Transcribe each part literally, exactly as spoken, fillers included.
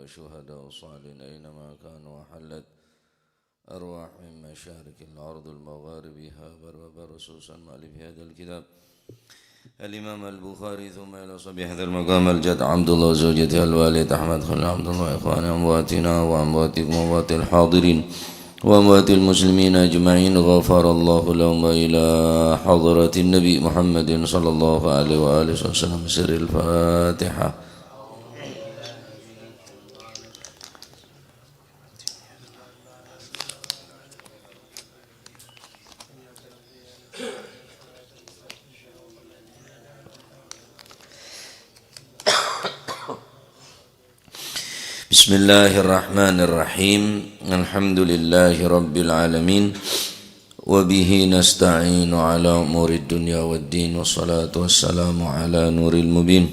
شهداء الصالحين أينما كانوا، وحلت أرواحهم مشارق الأرض ومغاربها، بربر خصوصا مؤلف هذا الكتاب الإمام البخاري، ثم إلى صاحب هذا المقام الجد عبد الله وزوجته الوالد أحمد خليل عبد الله، إخواني أمواتنا وأمواتكم وأموات الحاضرين وأموات المسلمين أجمعين، غفر الله لهم، وإلى حضرة النبي محمد صلى الله عليه وآله وسلم. سر الفاتحة. بسم الله الرحمن الرحيم. الحمد لله رب العالمين. وبه نستعين على أمور الدنيا والدين. والصلاة والسلام على نور المبين.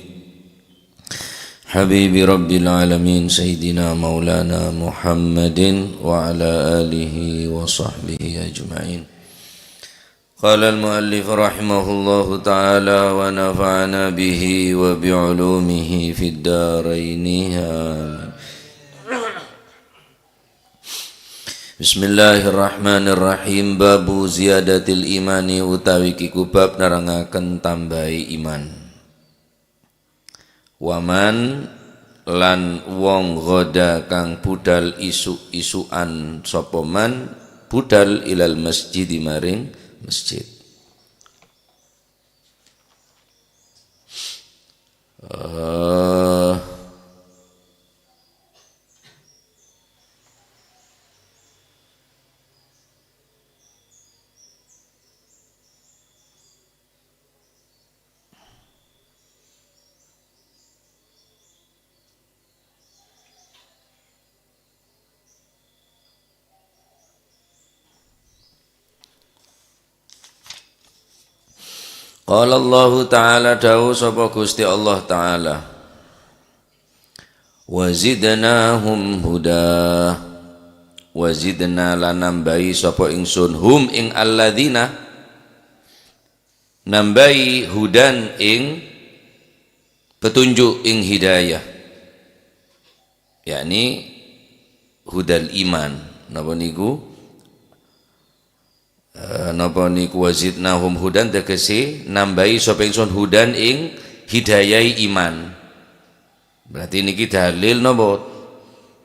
حبيب رب العالمين سيدنا مولانا محمد وعلى آله وصحبه أجمعين. قال المؤلف رحمه الله تعالى ونفعنا به وبعلومه في الدارين. آمين. Bismillahirrahmanirrahim. Babu ziyadatil imani, utawi kiku bab nerangaken tambahai iman. Wa man, lan wong ghada kang budal isuk-isukan sapa man, budal ilal masjidi maring masjid. Eh, Qala Allahu Ta'ala, dawuh sapa Gusti Allah Ta'ala, "Wa zidnahum huda." Wa zidna, lan nambahi sapa ingsun, hum ing alladzina, nambahi hudan ing petunjuk, ing hidayah, yakni hudal iman. Napa niku? Eh, napa niku, "Wa zidnahum hudan", tegese nambahi sapa ingsun hudan ing hidayai iman. Berarti niki dalil napa?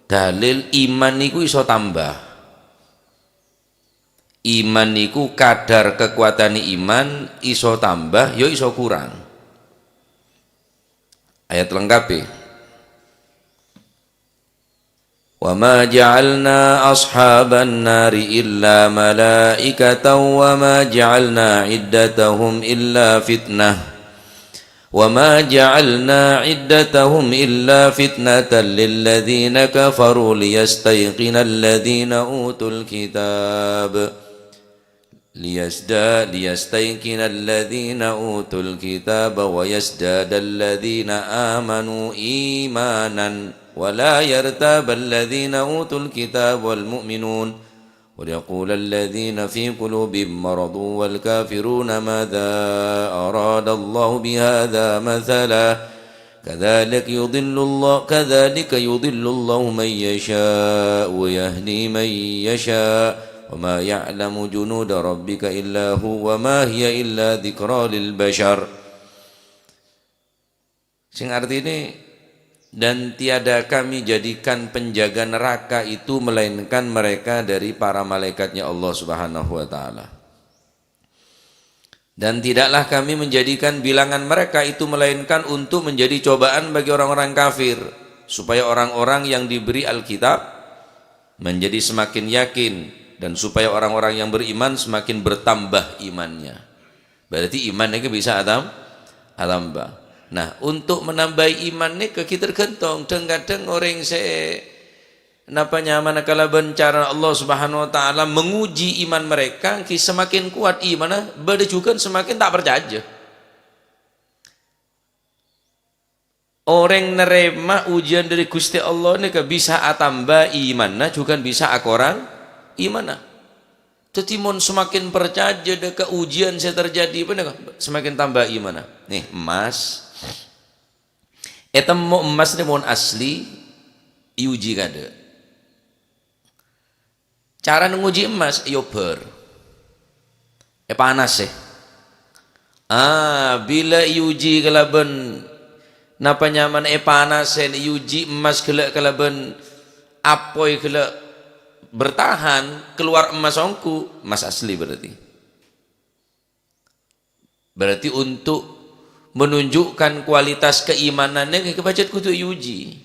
Dalil iman niku iso tambah. Iman niku kadar kekuatane iman iso tambah, ya iso kurang. Ayat lengkape. "Wa ma ja'alna ashaban nari illa malaikatan wa ma ja'alna iddatahum illa fitnah." "Wa ma ja'alna iddatahum illa fitnatan lilladzina kafaru liyastaiqinal ladzina utul kitab." Liyazda-, liyastaiqinal ladzina utul kitaba wa yazdadal ladzina amanu imanan wa la yartabal ladzina utul kitaba wal mu'minun. Wa yaqulal ladzina fi qulubihim maradun wal kafiruna madza aradallahu bihadza mathala. Kadzalika yudhillullah-, kadzalika yudhillullahu man yasha' wa yahdi man yasha', wa ma ya'lamu junuda rabbika illa hu, wa ma hiya illa dzikra lil bashar. Sing artine, "Dan tiada Kami jadikan penjaga neraka itu melainkan mereka dari para malaikatnya Allah Subhanahu wa Ta'ala." Dan tidaklah Kami menjadikan bilangan mereka itu melainkan untuk menjadi cobaan bagi orang-orang kafir, supaya orang-orang yang diberi Alkitab menjadi semakin yakin, dan supaya orang-orang yang beriman semakin bertambah imannya. Berarti iman niki bisa atam-, atambah. Nah, untuk menambahi iman niki tergantung. Kadang-kadang orang se- Napa nyamana kalaban cara Allah Subhanahu wa Ta'ala menguji iman mereka, ki semakin kuat imanna, bâdâ jhughân semakin ta' parcajâ. Orèng narèma ujian dâri Ghustè Allah nèka bisa atamba imanna, jhughân bisa akorang imanna. Dhâddhi, mon semakin parcajâ dâ' ka ujian sè terjadi, panèka semakin tamba imanna. Nè, emmas. Ètemmo emmas nè mon asli, Èuji kaadâ'. Carana ngoji emmas, èobbhâr. Èpanasè. Ah, bilâ èuji kalabân napa nyamana èpanasè, èuji emmas ghellâ' kalabân apoy ghellâ' bertahan, kalowar emmas ongghu, emmas asli berarti. Berarti untuk menunjukkan kualitas keimanannya, pajhât kodhu èuji.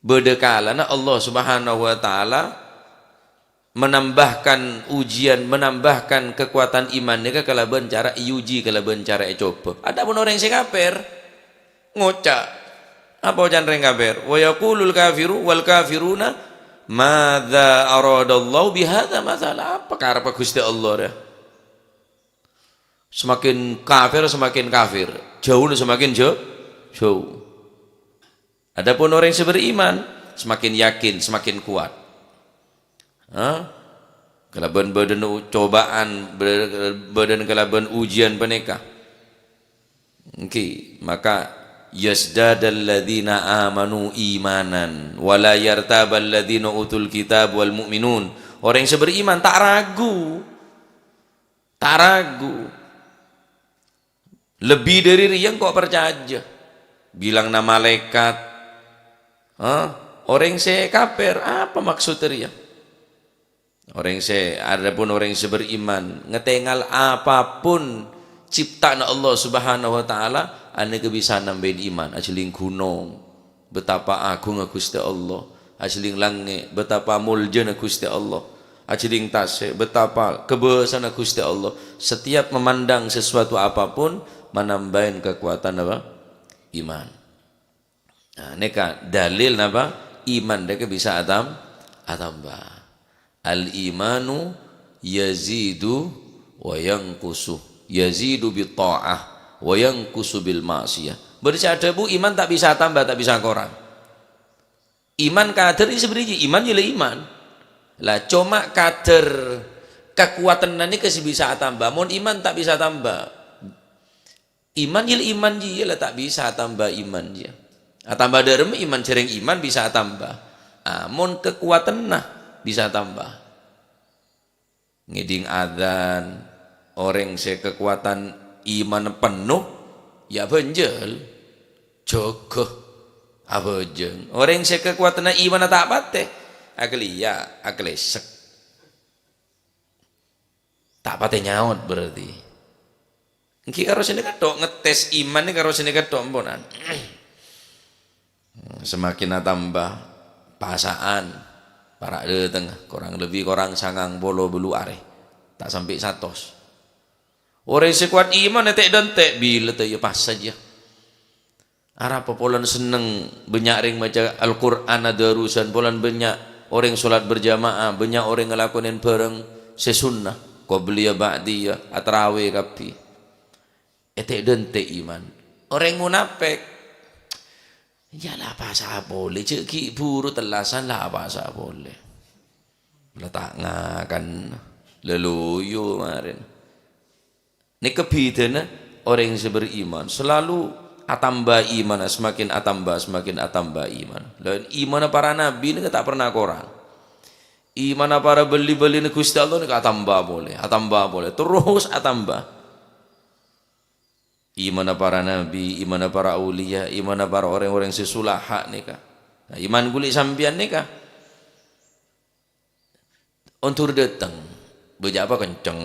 Bâdâ kalana Allah Subhanahu wa Ta'ala menambahkan ujian, menambahkan kekuatan iman nèka kalabân cara èuji, kalabân cara ècoba. Adapun orèng sè kafir, ngoca'. Apa oca'na rèng kafir? "Wa yaqulul kafiru wal kafiruna, madza aradallahu bihadza matsala?" Apa karebbhâ Ghustè Allah, ya? Semakin kafir, semakin kafir. Jauh, semakin jauh, jauh. Adapun orèng sè beriman, semakin yakin, semakin kuat. Hah? Kalabân bâdâna u-, cobaan, bâ-, bâdâna kalabân ujian panèka. Èngghi, maka, "Yazdadalladzina amanu imanan, wa la yartaballadzina utul kitab wal mu'minun." Orèng sè beriman ta' ragu. Ta' ragu. Lebbi dâri rèya engko' parcajâ. Bilangna malaèkat. Hah? Orèng sè kafir, apa maksud rèya? Orèng sè, adapun orèng sè beriman, ngatèngal apapun cipta'na Allah Subhanahu wa Ta'ala, anèka bisa nambâi iman, ajhâling ghunong. Betapa agungnga Ghustè Allah, ajhâling langngè', betapa moljâna Ghustè Allah, ajhâling tasè', betapa kobâsana Ghustè Allah. Setiap memandang sesuatu apapun, manambâi kakowadhân apa? Iman. Nah, nèka dalil napa? Iman nèka bisa atam-, atamba. Al-imanu yazidu wa yanqusu. Yazidu bi tha'ah wa yanqusu bil ma'siyah. Bâdâ sè adhâbu iman ta' bisa atamba, ta' bisa akorang. Iman kadâr sè bâriyâ, iman ya la iman. Lah, coma kadâr kakowadhânna nèka sè bisa atamba. Mon iman ta' bisa atamba. Iman ya la iman jiyâ la ta' bisa atamba iman jiyâ. Atamba dâremma iman, jhâreng iman bisa atamba. Ah, mon kakowadhânna bisa atamba. Ngèdhing adzan, orèng sè kakowadhân imanna penno, ya abhânjhâl. Jâgâ, abhâjâng. Orèng sè kakowadhânna imanna ta' patè, akalèya, akalèsek. Ta' patè nyaot berarti. Èngghi karo sè nèka tok, ngetes iman nèka karo sè nèka tok, emponan. Semakin atamba, pasa'an, para' dâteng, korang lebbi korang sangang polo bâllu arè. Ta' sampè' satos. Orèng sè kowat iman ètè'-dântè', bilâ ta' iyâ pas sajâ. Arapa polana senneng bânnya' rèng maca Al-Qur'an adarusan, polana bânnya' orèng sholat berjamaah, bânnya' orèng ngalakonè bhâreng sè sunnah, qobliyah, ba'diyah, atrawè kabbhi. Ètè'-dântè' iman. Orèng munafèk, ya la pasa polè, jhâ' ghi' buru tellasan la pasa polè. La ta' ngakan, la loyo marèn. Nèka bhidhâna orèng sè beriman, salalu atamba imanna, semakin atamba, semakin atamba iman. Lah, imanna para nabbhi nèka ta' pernah korang. Imanna para bâli-bâlina Ghustè Allah nèka atamba polè, atamba polè, terros atamba. Imanna para nabbhi, imanna para auliya, imanna para orèng-orèng sè solaha nèka. Nah, iman ghuli sampèyan nèka. Ondur dâteng, bâjâ apa kenceng,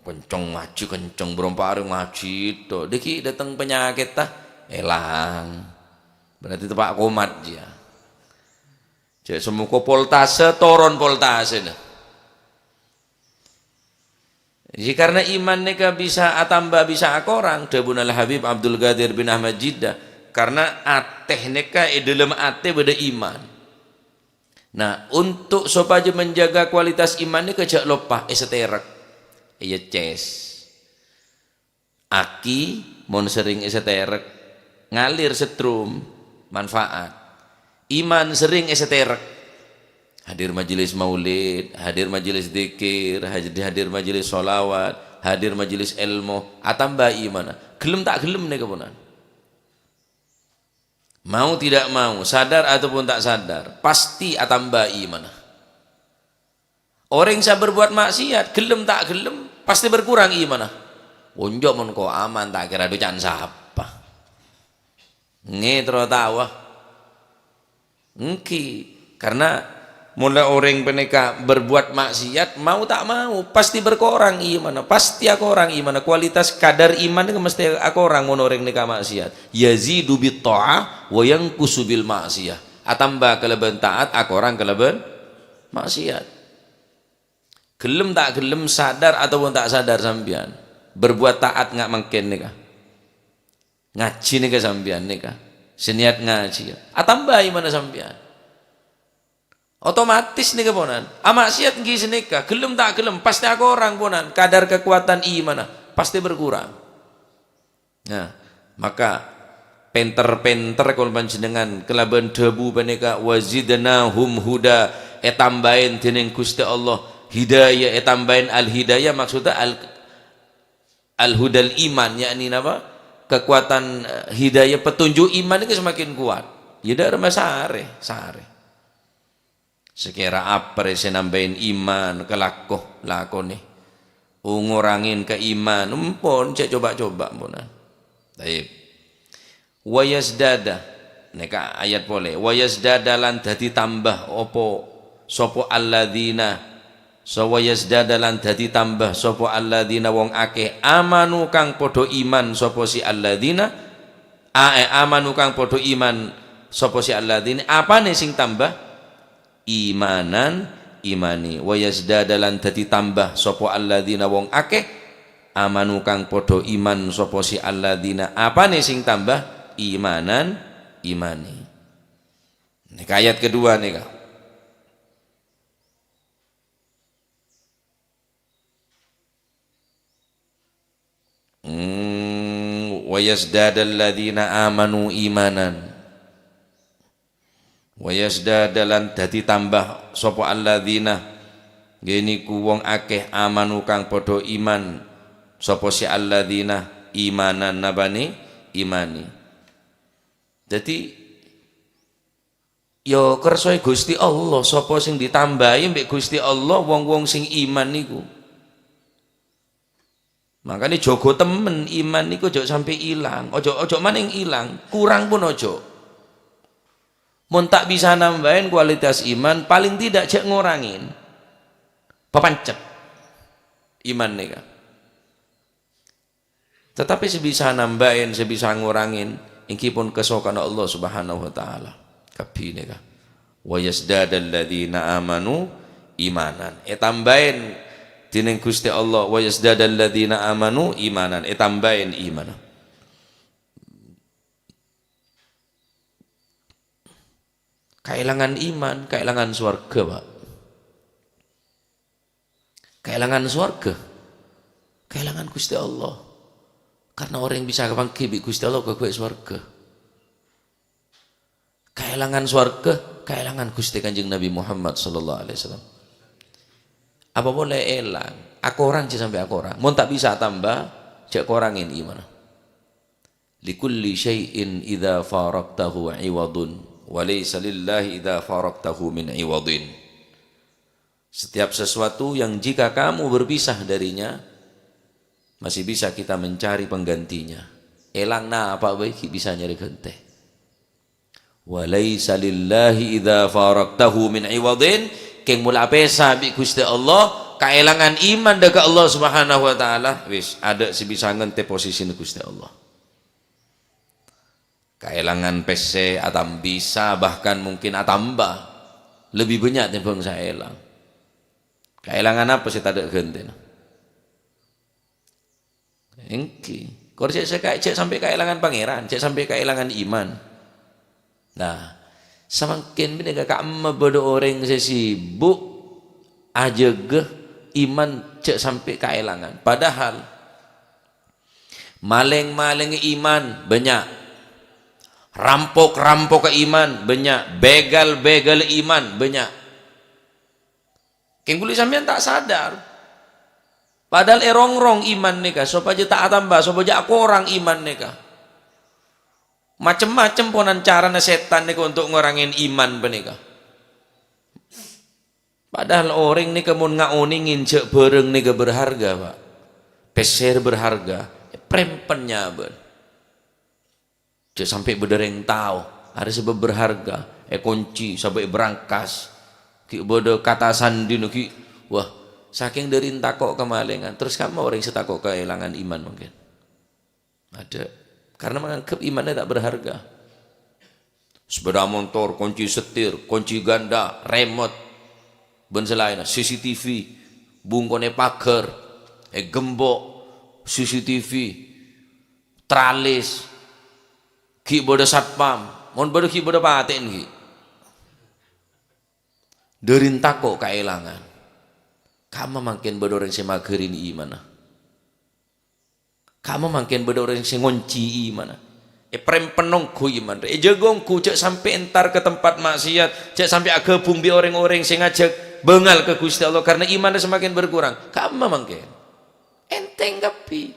kenceng ngajhi, kenceng bârâmpa arè ngajhi, to, dâgghi' dâteng panyakèt, ta, èlang. Berarti teppa' komat, jiyâ. Jhâ' samoga voltase toron voltasena. Jhâ' karna iman nèka bisa atamba, bisa akorang, dhâbuna Al-Habib Abdul Qadir bin Ahmad Jiddah, karna atè nèka, è dhâlem atè bâdâ iman. Nah, untuk sopajâ menjaga kualitas iman nèka jhâ' loppa èsetèrek, èyècès. Aki mon serrèng èsetèrek, ngalir setrum, manfaat. Iman serrèng èsetèrek. Hadir majelis maulid, hadir majelis dzikir, hadir, hadir majelis sholawat, hadir majelis èlmo, atamba imanna. Ghellem ta' ghellem nèka ponan. Mau tidak mau, sadar ataupun tak sadar, pasti atamba imanna. Orèng sè berbuat maksiat, ghellem ta' ghellem, pasti berkurang imanna. Onjo' mon ko' aman, ta' kèra duca'an sapa. Ngètro tawa. Èngghi, karena mula orèng panèka berbuat maksiat, mau ta' mau, pasti berkurang imanna, pasti akorang imanna. Kualitas kadar iman nèka mesti akorang mon orèng nèka maksiat. Yazidu bit tha'ah wa yanqusu bil ma'siyah. Atamba kalabân taat, akorang kalabân maksiat. Ghellem ta' ghellem, sadar ataupun ta' sadar sampèyan, berbuat taat nga' mangkèn nèka. Ngajhi nèka sampèyan nèka. Sè niat ngajhi, atamba imanna sampèyan. Otomatis nèka ponan. Amaksiat èngghi sanèka, ghellem ta' ghellem, pasti akorang ponan. Kadar kekuatan imanna pasti berkurang. Nah, maka pènter-pènter kaulâ panjhennengngan kalabân dhâbu panèka, "Wa zidnahum huda," ètambâi dènèng Ghustè Allah hidayah, ètambâi al-hidayah, maksudnya al-, al-hudal iman, yakni napa? Kekuatan, eh, hidayah, petunjuk iman itu semakin kuat. Ya, dâ' remma sarè, sarè. Sakèra apa rè sè nambâi iman, kalako, lakonè. Oh, ngorangè ka iman, empon, cè' coba-coba, emponan. Taib. Wa yazdada. Nèka ayat polè. Wa yazdada lan dhâddhi tamba apa, sapa alladzina. Sa-, wa yazdada lan dhâddhi tamba sapa alladzina wong akèh, amanu kang padha iman sapa si alladzina. A-, eh, amanu kang padha iman sapa si alladzina. Apanè sing tamba? Imanan, imanè. Wa yazdada lan dhâddhi tamba sapa alladzina wong akèh, amanu kang padha iman sapa si alladzina. Apanè sing tamba? Imanan, imanè. Nèka ayat kedua nèka. Hmm, "Wa yazdadalladzina amanu imanan." "Wa yazdada" lan dhâddhi tamba sapa alladzina, ghâniku wong akèh, "amanu" kang padha iman, sapa si alladzina, imanan napanè? Imanè. Dhâddhi, ya kersoè Ghustè Allah, sapa sing ditambâi mbek Ghustè Allah wong-wong sing iman niku. Mangkana jâgâ temen iman niku jhâ' sampè' ilang, ojo, ojo manèng ilang, kurang pun ojo. Mon ta' bisa nambâi kualitas iman, paling tidak jhâ' ngorangè. Papancet iman nèka. Tetapi sè bisa nambâi, sè bisa ngorangè, èngghi pon kasokanna Allah Subhanahu wa Ta'ala. Kabbhi nèka. "Wa yazdadalladzina amanu imanan." Ètambâi dènèng Ghustè Allah, "Wa yazdadalladzina amanu imanan." Ètambâi imanna. Kaèlangan iman, kaèlangan sowarghâ, Pak. Kaèlangan sowarghâ, kaèlangan Ghustè Allah. Karena orèng bisa èpangghi bi' Ghustè Allah ghâbây sowarghâ. Kaèlangan sowarghâ, kaèlangan Ghustè Kanjeng Nabi Muhammad sallallahu alaihi wasallam. Apa polè èlang, akorang jhâ' sampè' akorang. Mon ta' bisa atamba, jhâ' korangè imanna. "Likulli syai'in idza faraqtahu iwadun, wa laisa lillahi idza faraqtahu min iwadin." Setiap sesuatu yang jika kamu berpisah darinya, masih bisa kita mencari penggantinya. Èlang napa bhâi ghi' bisa nyarè ghântè. "Wa laisa lillahi idza faraqtahu min iwadin," kèng mola pèsa bi' Ghustè Allah, kaèlangan iman dâ' ka Allah Subhanahu wa Ta'ala, wis, adâ' sè bisa ngghântè posisina Ghustè Allah. Kaèlangan pèssè atam-, bisa bahkan mungkin atamba lebih bânnya' tèmbhâng sè èlang. Kaèlangan apa sè tadâ' ghântèna? Èngghi. Kor jhâ' sè ka-, jhâ' sampè' kaèlangan Pangèran, jhâ' sampè' kaèlangan iman. Nah, samangkèn panèka ka'emma bâdâ orèng sè sibuk ajâgâ iman jhâ' sampè' kaèlangan. Padahal malèng-malèngnga iman bânnya'. Rampok-rampokka iman bânnya'. Begal-begal iman bânnya'. Kèng kaulâ sampèyan ta' sadar. Padahal èrongrong iman nèka, sopajâ ta' atamba, sopajâ akorang iman nèka. Macem-macem ponan carana sètan nèka untuk ngorangè iman panèka. Padahal orèng nèka mon ngaonèngè jhâ' bhârâng nèka berharga, Pak. Pèssè berharga, èprèmpen nyabâ. Jhâ' sampè' bâdâ rèng tao, arèya sabâb berharga, èkonci, sabâ' èberangkas. Ghi' bâdâ kata sandina ghi', wah, sakèng dâri tako' kamalèngan, terros kamma orèng sè tako' kaèlangan iman mangkèn? Adâ'. Karena menganggap imannya tak berharga. Sepeda motor, kunci setir, kunci ganda, remote, bân sè laènna, C C T V, bungkona paghâr, ègembok, C C T V, tralis, ghi' bâdâ satpam, mon bâdâ ghi' bâdâ patè'en ghi'. Dâri tako' kaèlangan. Kamma mangkèn bâdâ orèng sè maghâri imanna? Kamma mangkèn bâdâ orèng sè ngonci imanna? Èprèmpen ongghu iman, èjâgâ ongghu, jhâ' sampè' entar ka tempat maksiat, jhâ' sampè' aghâbung bi' orèng-orèng sè ngajhâk bângal ka Ghustè Allah karena imanna semakin berkurang. Kamma mangkèn? Entèng kabbhi.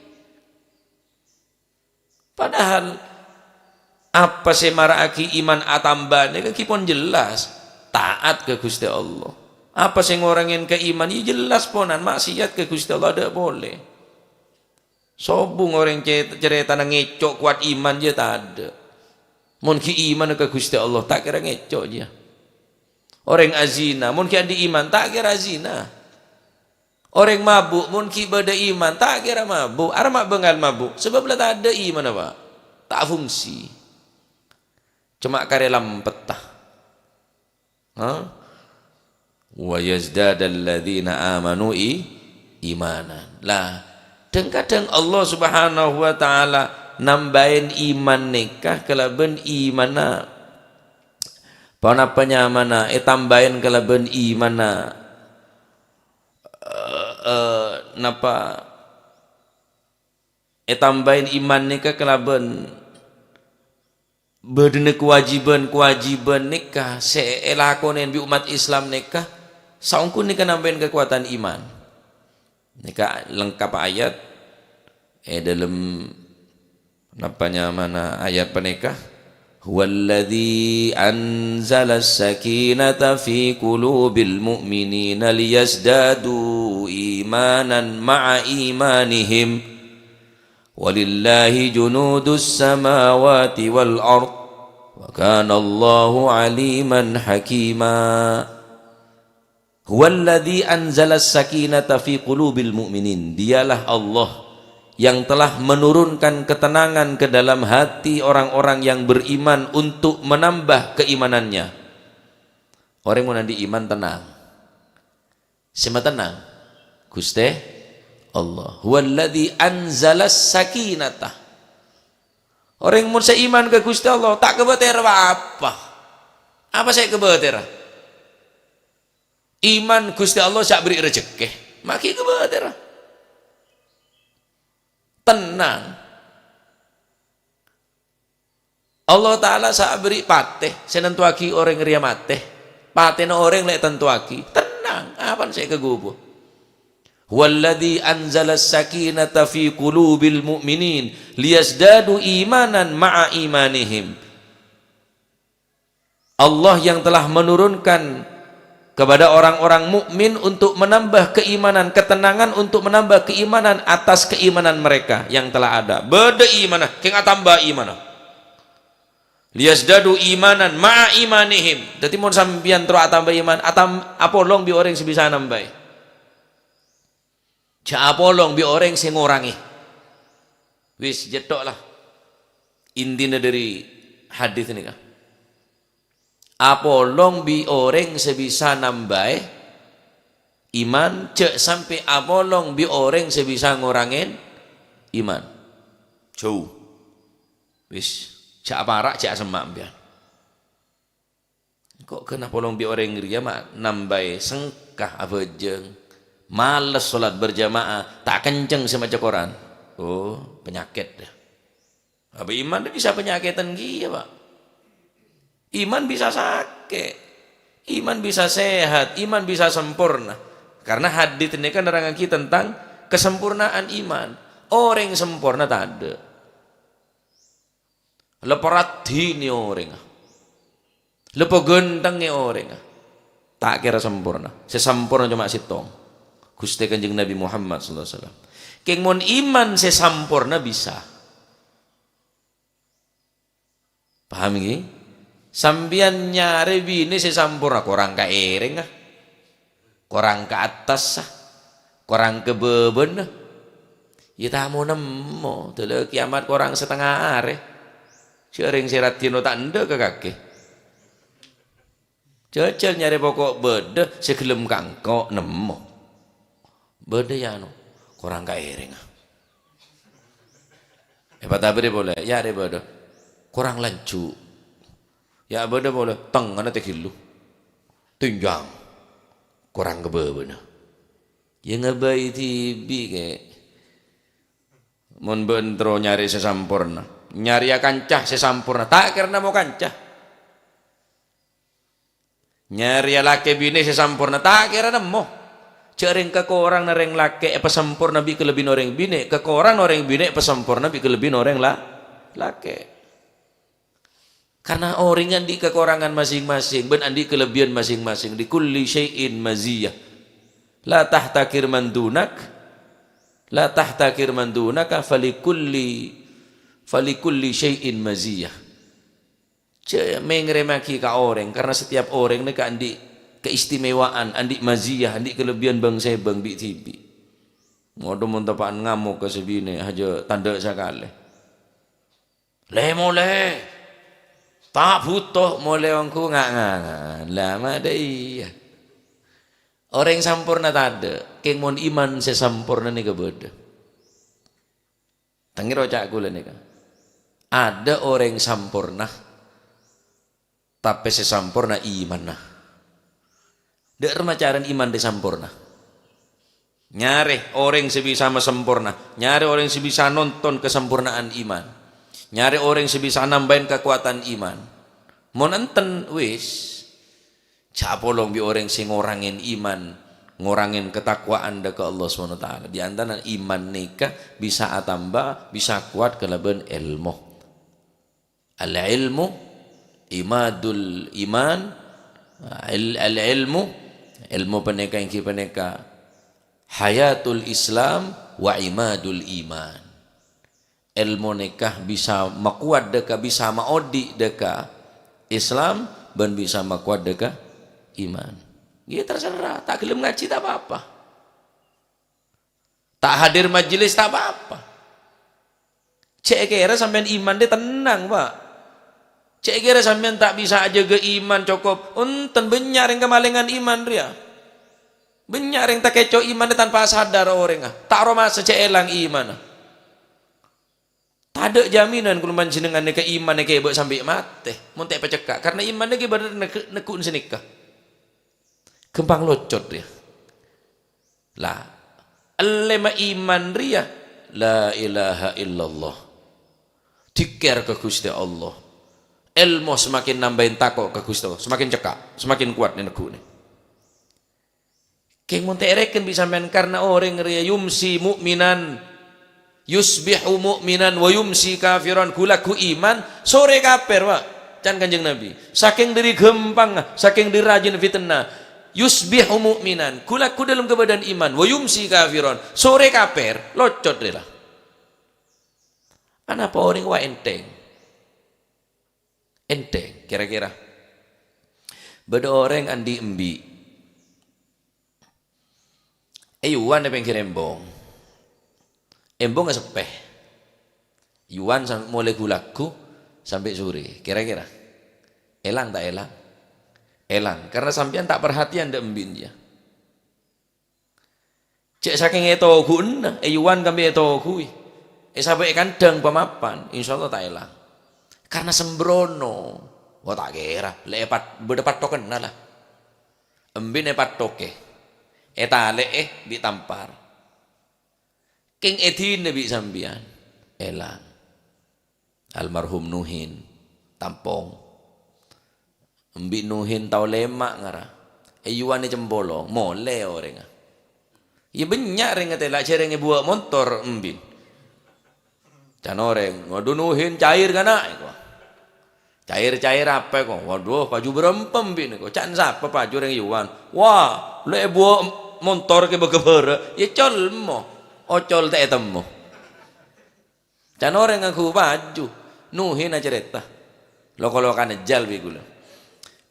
Padahal apa sè mara'aghi iman atamba nèka ghi' pon jelas, ta'at ka Ghustè Allah. Apa sè ngorangè ka iman, ya jelas ponan maksiat ka Ghustè Allah adâ' polè. Sobung orèng ce-, carètana ngèco' kowat iman, ya tadâ'. Mon ghi' iman ka Ghustè Allah, ta' kèra ngèco' jiyâ. Orèng azina, mon ghi' andi' iman, ta' kèra azina. Orèng mabu', mon ghi' bâdâ iman, ta' kèra mabu'. Arapa bângal mabu'? Sabâb la tadâ' imanna, Pak. Ta' fungsi. Coma karè lampetta. Ha? "Wa yazdadalladzina amanu i-, imanan." Lah, dhâng-kadhâng Allah Subhanahu wa Ta'ala nambâi iman nèka kalabân imanna. Ponapa nyamana ètambâi kalabân imanna? Eh, eh, napa ètambâi iman nèka kalabân bâdâna kawâjibhân-kawâjibhân nèka sè èlakonè bi' ommat Islam nèka, saongghuna nèka nambâi kakowadhân iman. Nèka lengkap ayat è dâlem Napa nyamana ayat panèka? "Huwallazi anzalas sakinata fi qulubil mu'minina liyazdadu imanan ma'a imanihim. Walillahi junudus samawati wal ard. Wa kanallahu aliman hakima." "Huwallazi anzalas sakinata fi qulubil mu'minin." Dialah Allah yang telah menurunkan ketenangan ke dalam hati orang-orang yang beriman untuk menambah keimanannya. Orèng mon andi' iman tenang. Sè matennang? Ghustè Allah. "Huwallazi anzalas sakinata." Orèng mon sè iman ka Ghustè Allah, ta' kabâtèra pa-apa. Apa sè èkabâtèra? Iman Ghustè Allah sè aberri' rejekkè, ma' ghi' kabâtèra. Tenang. Allah Ta'ala sè aberri' patè, sè nentoaghi orèng rèya matè. Patèna orèng la ètentoaghi. Tenang, apana sè èkaghubu? "Huwallazi anzalas sakinata fi qulubil mu'minin liyazdadu imanan ma'a imanihim." Allah yang telah menurunkan kepada orang-orang mukmin untuk menambah keimanan, ketenangan untuk menambah keimanan atas keimanan mereka yang telah ada. Bâdâ imanna, kèng atamba imanna. "Liyazdadu imanan ma'a imanihim." Dhâddhi, mon sampèyan terro atamba iman, atam-, apolong bi' orèng sè bisa nambâi. Jhâ' apolong bi' orèng sè ngorangè. Wis, jhâ' tokol la. Intina dâri hadis nèka. Apolong bi' orèng sè bisa nambâi iman, jhâ' sampè' apolong bi' orèng sè bisa ngorangè iman. Jhâu. Wis, jhâ' apara', jhâ' asemma' sampèyan. Engko' ghân apolong bi' orèng rèya ma' nambâi sengka abhâjâng. Males solat berjamaah, ta' kenceng sè maca Quran. Oh, penyakèt dâ. Apa iman dâ bisa penyakètan kèya, Pak? Iman bisa sakè'. Iman bisa sehat, iman bisa sempurna. Karena hadis nèka nerrangaghi tentang kesempurnaan iman. Orèng sempurna tadâ'. La paraddhinè orèngnga. La paghântengngè orèngnga. Ta' kèra samporna. Sè samporna coma sèttong. Ghustè Kanjeng Nabi Muhammad sallallahu alaihi wasallam. Kèng mon iman sè samporna bisa. Paham, ghi? Sampèyan nyarè binè sè samporna, korang ka èrèngnga, korang ka attassa, korang ka bâbâna. Iyâ, ta' mon nemmo, dâlâ kiamat korang satengnga arè. Jhâ' rèng sè raddhin ta' endâ' ka kakè. Jhâjhâl nyarè poko' bâdâ sè ghellem ka engko' nemmo. Bâdâ, yâ, anu, korang ka èrèngnga. Èpatabârè polè, yâ arè bâdâ. Korang lanjhu'. Yâ bâdâ polè, tengngana tè ghillu. Tènjhâng. Korang ka bâbâna. Yâ ngabâi dhibi', Kè. Mon bâ'na terro nyarè sè samporna. Nyarèya kanca sè samporna. Ta' kèra nemmo kanca. Nyarèya lakè binè sè samporna, ta' kèra nemmo. Jhâ' rèng kakoranganna rèng lakè èpasamporna bi' kalebbiyânna orèng binè', kakoranganna orèng binè' èpasamporna bi' kalebbiyânna orèng la-, lakè. Karna orèng andi' kakorangan masing-masing bân andi' kalebbiyân masing-masing. "Likulli syai'in maziyah. La tahtaqir man dunak, la tahtaqir man dunaka, falikulli, falikulli syai'in maziyah." Jhâ' mèngrèmaghi ka orèng, karna setiap orèng nèka andi' keistimewaan, andi' maziyah, andi' kalebbiyân bâng-sèbâng bi'-dhibi'. Ngodhu mon teppa'an ngamok ka sè binè', hajâ tandhâ' sakalè. "Lè-molè! Ta' bhuto molè ongghu nga'-ngangan." La, ma' dâ' iyâ. Orèng samporna tadâ', kèng mon iman sè samporna nèka bâdâ. Tengngèrè oca' kaulâ nèka. Adâ' orèng samporna, tapè sè samporna imanna. Dâ' remma carana iman rè samporna. Nyarè orèng sè bisa masamporna, nyarè orèng sè bisa nonton kasampornaan iman. Nyarè orèng sè bisa nambâi kakowadhân iman. Mon enten, wis. Jhâ' apolong bi' orèng sè ngorangè iman, ngorangè katakwaan dâ' ka Allah Subhanahu wa Ta'ala. Di antara iman nèka bisa atamba, bisa kowat kalabân èlmo. Al-ilmu imadul iman, al-, al-ilmu, èlmo panèka èngghi panèka hayatul Islam wa imadul iman. Èlmo nèka bisa makowat dâ' ka, bisa maodi' dâ' ka Islam, bân bisa makowat dâ' ka iman. Iyâ, terserah, ta' ghellem ngajhi, ta' pa-apa. Ta' hadir majelis, ta' pa-apa. Cè' kèra sampèyan iman rè tennang, Pa'. Cè' kèra sampèyan ta' bisa ajâgâ iman cokop. Enten, bânnya' rèng kamalèngan iman rèya. Bânnya' rèng takèco' imanna tanpa sadar orèngnga. Ta' aromasa cè' èlang imanna. Tadâ' jaminan kaulâ panjhennengngan nèka iman èkèbâ' sampè' matè, mon ta' èpacekka'. Karna iman nèka ibarat neggu', neggu' sanèka. Ghâmpang locot, yâ. La, èllèma iman rèya, la ilaha illallah. Dzikir ka Ghustè Allah. Èlmo semakin nambâi tako' ka Ghustè Allah, semakin cekka', semakin kowat nè neggu'na. Kèng mon ta' èrèken bi' sampèyan, karna orèng rèya yumsi mu'minan, yusbihu mu'minan, wa yumsi kafiran, ghu-lagghu iman, sorè kapèr, Pa'. Can Kanjeng Nabi. Sakèng dâri ghâmpangnga, sakèng dâri rajina fitna. Yusbihu mu'minan, ghu-lagghu dâlem kabâdâ'ân iman, wa yumsi kafiran, sorè kapèr, locot rèya la. Anapa orèng wa ènthèng? Ènthèng, kèra-kèra. Bâdâ orèng andi' embi'. Èyuwan è pèngghir embong. Embong èseppè. Èyuwan sam-, molaè ghu-lagghu sampè' sorè. Kèra-kèra. Èlang ta' èlang? Èlang. Karna sampèyan ta' parhatèyan dâ' embi'na, yâ. Cè' sakèng ètoghuwâna, èyuwan kabbhi ètoghuwi. Èsabâ' è kandhâng pamapan, insyaallah ta' èlang. Karna sembrono. Wah, ta' kèra, lè èpat-, bâdâ pattokanna la. Embi'na èpattokè. Ètalè'è bi' tampar. Kèng èdina bi' sampèyan. Èlang. Almarhum Nuhin, Tampong. Embi' Nuhin tao lèma' ngara. Èyuwanè cempolong, molè orèngnga. Iyâ, bânnya' rèng ngatèla', jhâ' rèng èbuwâ' montor embi'. Can orèng, "Waduh, Nuhin cair kana'," èkowa. "Cair-cair apa, ko?" "Waduh, paju bârâmpa bi' nèko." "Can sapa paju rèng Yuwan?" "Wah, la èbuwâ' montor kè bâgâ bârâ'." "Yâ, colmo. Ocol ta' ètemmo." Can orèng ngangghu paju, nuhina carèta. Lo-, kalo kana jhâl bi' ghulâ.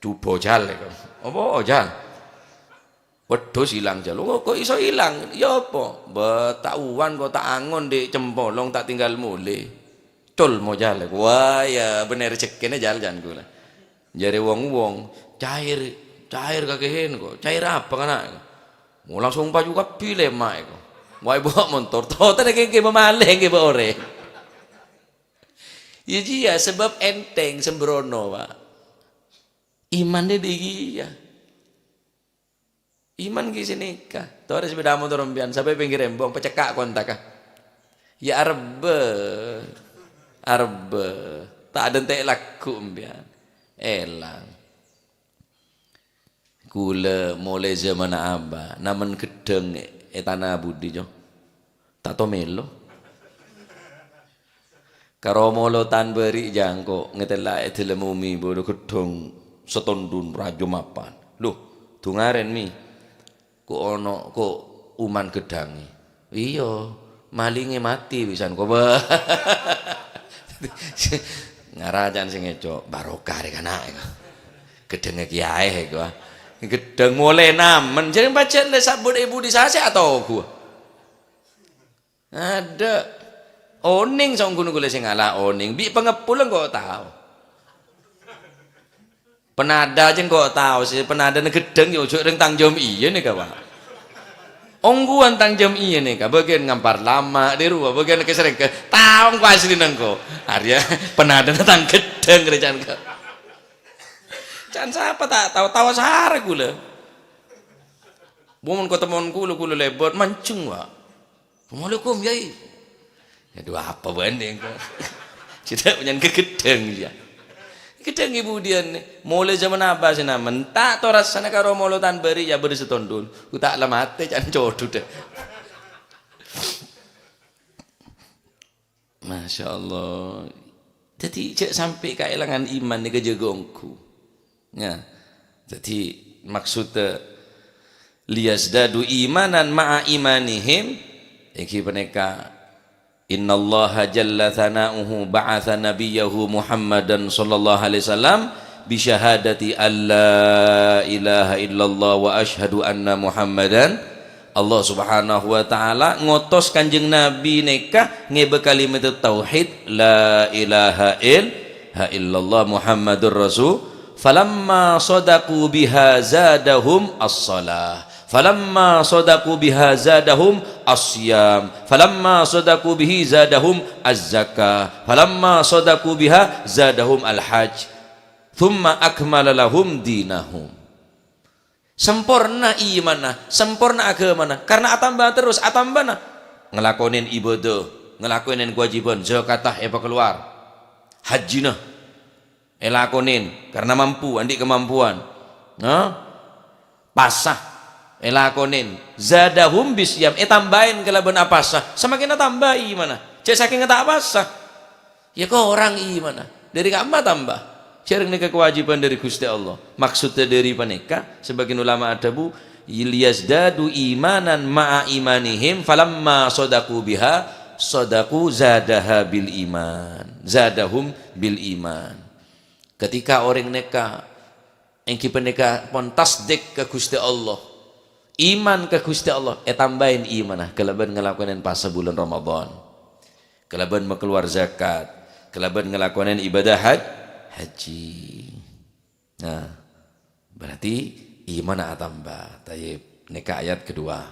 Jhubâ jhâl, èko. Apa jhâl? Wedhus ilang jhâl. Oh, ko' iso ilang? Yâ apa? Bâ, ta' uwan, ko' ta' angon dhi' cempolong, ta' tinggal molè. Colmo jhâl, èko. Wah, yâ, bânnè rejhekkèna jhâl can ghulâ. Jârè wong-wong, "Cair, cair kakèhen, ko'. Cair apa, kana'?" Oh, langsung paju kabbhi lèma', èko. Wah, èbuwâ' montor. Totona kèngkè mamalè, kèngkè bâ' orèng. Yâ, jiyâ, sabâb ènthèng, sembrono, Pak. Iman dhi-, dhi-, iyâ. Iman ghi' sanèka. Torè sepèda motor sampèyan, sampè' pèngghir embong, pacekka' kontakka. Yâ arebbhâ. Arebbhâ. Ta' adântè' lagghu' sampèyan. Èlang. Ghulâ molaè jhâmanna abâ', namen ghedhâng è, è tana budi, Jo. Ta' tao mèlo. Karo molo tan bâri' jhângko' ngatèla' è dhâlem ummi bâdâ ghedhâng satondhun rajâ mapan. Loh, dhungarèn, Mi. Ko' ono, ko' uman ghedhângè. Iyâ, malingè matè pisan, ko' bâ-, ngara can sè ngèco', barokah rè kana', èko. Ghedhângnga kèyaè, èko, ah. Ghedhâng molè namen, jârèng pajhât lè sabut è budi sasè atoghu. Adâ'. Onèng songghuna ghulâ sè ngala' onèng. Bi' pangeppolla engko' tao. Panada jâ' engko' tao, sè panadana ghedhâng yâ ojo' rèng tang jâm iyâ nèka, Pak. Ongghuwân tang jâm iyâ nèka, bâgiyân ngampar lama', dhi' rowa, bâgiyân kasèrèngka. Tao engko' aslina engko'. Arèya panadana tang ghedhâng rè can ka-, can sapa ta' tao, tao sara ghulâ. Mon ko-, temon ghulâ, ghulâ lèbât, manjheng, Pak. "Assalamualaikum, Yai." Adhu, apa bâ'na engko'? Cè' ta' pènyèn ghedhâng, yâ. Ghedhâng è budiyân, molaè jhâman abâ' sè namen, ta' torassana karo molo tan bâri' yâ bâdâ satondhun. Ku ta' la matè, can codhu, dâ. Masya Allah. Dhâddhi, jhâ' sampè' kaèlangan iman nèka jâgâ ongghu. Ya. Dhâddhi, maksudda, "Liyazdadu imanan ma'a imanihim," èngghi panèka, "Innallaha jalla tsana'uhu ba'atsa nabiyyahu Muhammadan sallallahu alaihi wasallam bi syahadati alla ilaha illallah wa asyhadu anna Muhammadan." Allah Subhanahu wa Ta'ala ngotos Kanjeng Nabi nèka ngèbâ kalimat tauhid, "La ilaha il-, ha illallah Muhammadur Rasul." "Falamma sadaqu biha zadahum as-shalah. Falamma sadaqu biha zadahum as-siyam. Falamma sadaqu bihi zadahum az-zakah. Falamma sadaqu biha zadahum al-hajj. Tsumma akmala lahum dinahum." Samporna imanna, samporna aghâmana, karna atamba terros atambâna. Ngalakonèn ibâdâ, ngalakonèn kawâjibhân, zakata èpakalowar, hajjina èlakonèn, karna mampu, andi' kamampuan. Nah, pasa èlakonèn, zadahum bisiyam, ètambâi kalabân apasa, samakin atamba imanna. Jhâ' sakèng ta' apasa. Ya, korang imanna. Dhâri ka'emma tamba? Jhâreng nèka kawâjibhân dhâri Ghustè Allah. Maksudda dhâri panèka, sabâgiyân ulama adhâbu, "Liyazdadu imanan ma'a imanihim, falamma sadaqu biha, sadaqu zadaha bil iman. Zadahum bil iman." Ketika orèng nèka èngghi panèka pon tasdik ka Ghustè Allah, iman ka Ghustè Allah, ètambâi imanna kalabân ngalakonèn pasa bulân Ramadhan, kalabân makalowar zakat, kalabân ngalakonèn ibâdâ haj-, hajji. Nah, berarti imanna atamba. Tayyib, nèka ayat kedua.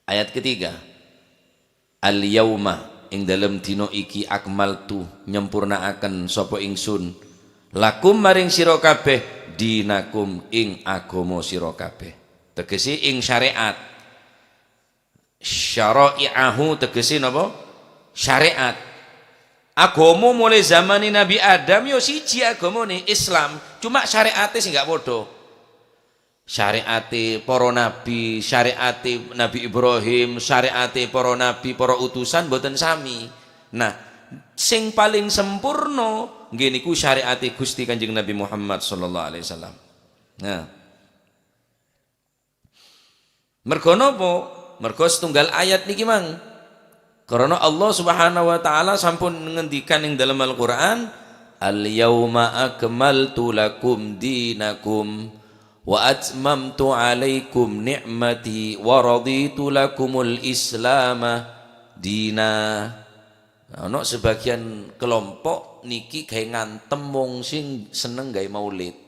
Ayat ketiga, "Al-yauma," ing dalem dina iki, "akmaltu," nyempurnaaken sapa ingsun, "lakum," maring sira kabeh, "dinakum," ing agama sira kabeh. Tegese ing syariat. Syara'i'ahu tegese napa? Syariat. Agama mulai zamane Nabi Adam ya siji agamane, Islam. Cuma syariate sing gak padha. Syariate para nabi, syariate Nabi Ibrahim, syariate para nabi, para utusan mboten sami. Nah, sing paling sempurna Ngghi niku syari'ate Gusti Kanjeng Nabi Muhammad sallallahu alaihi wasallam. Nah. Mergo napa? Mergo setunggal ayat niki mang. Karena Allah Subhanahu wa taala sampun ngendikan ing dalam Al-Qur'an, "Al-yauma akmaltu lakum dinakum wa atmamtu alaikum ni'mati wa raditu lakumul islama dina." Nah, ana sebagian kelompok niki gawe ngantem wong sing seneng gawe maulid.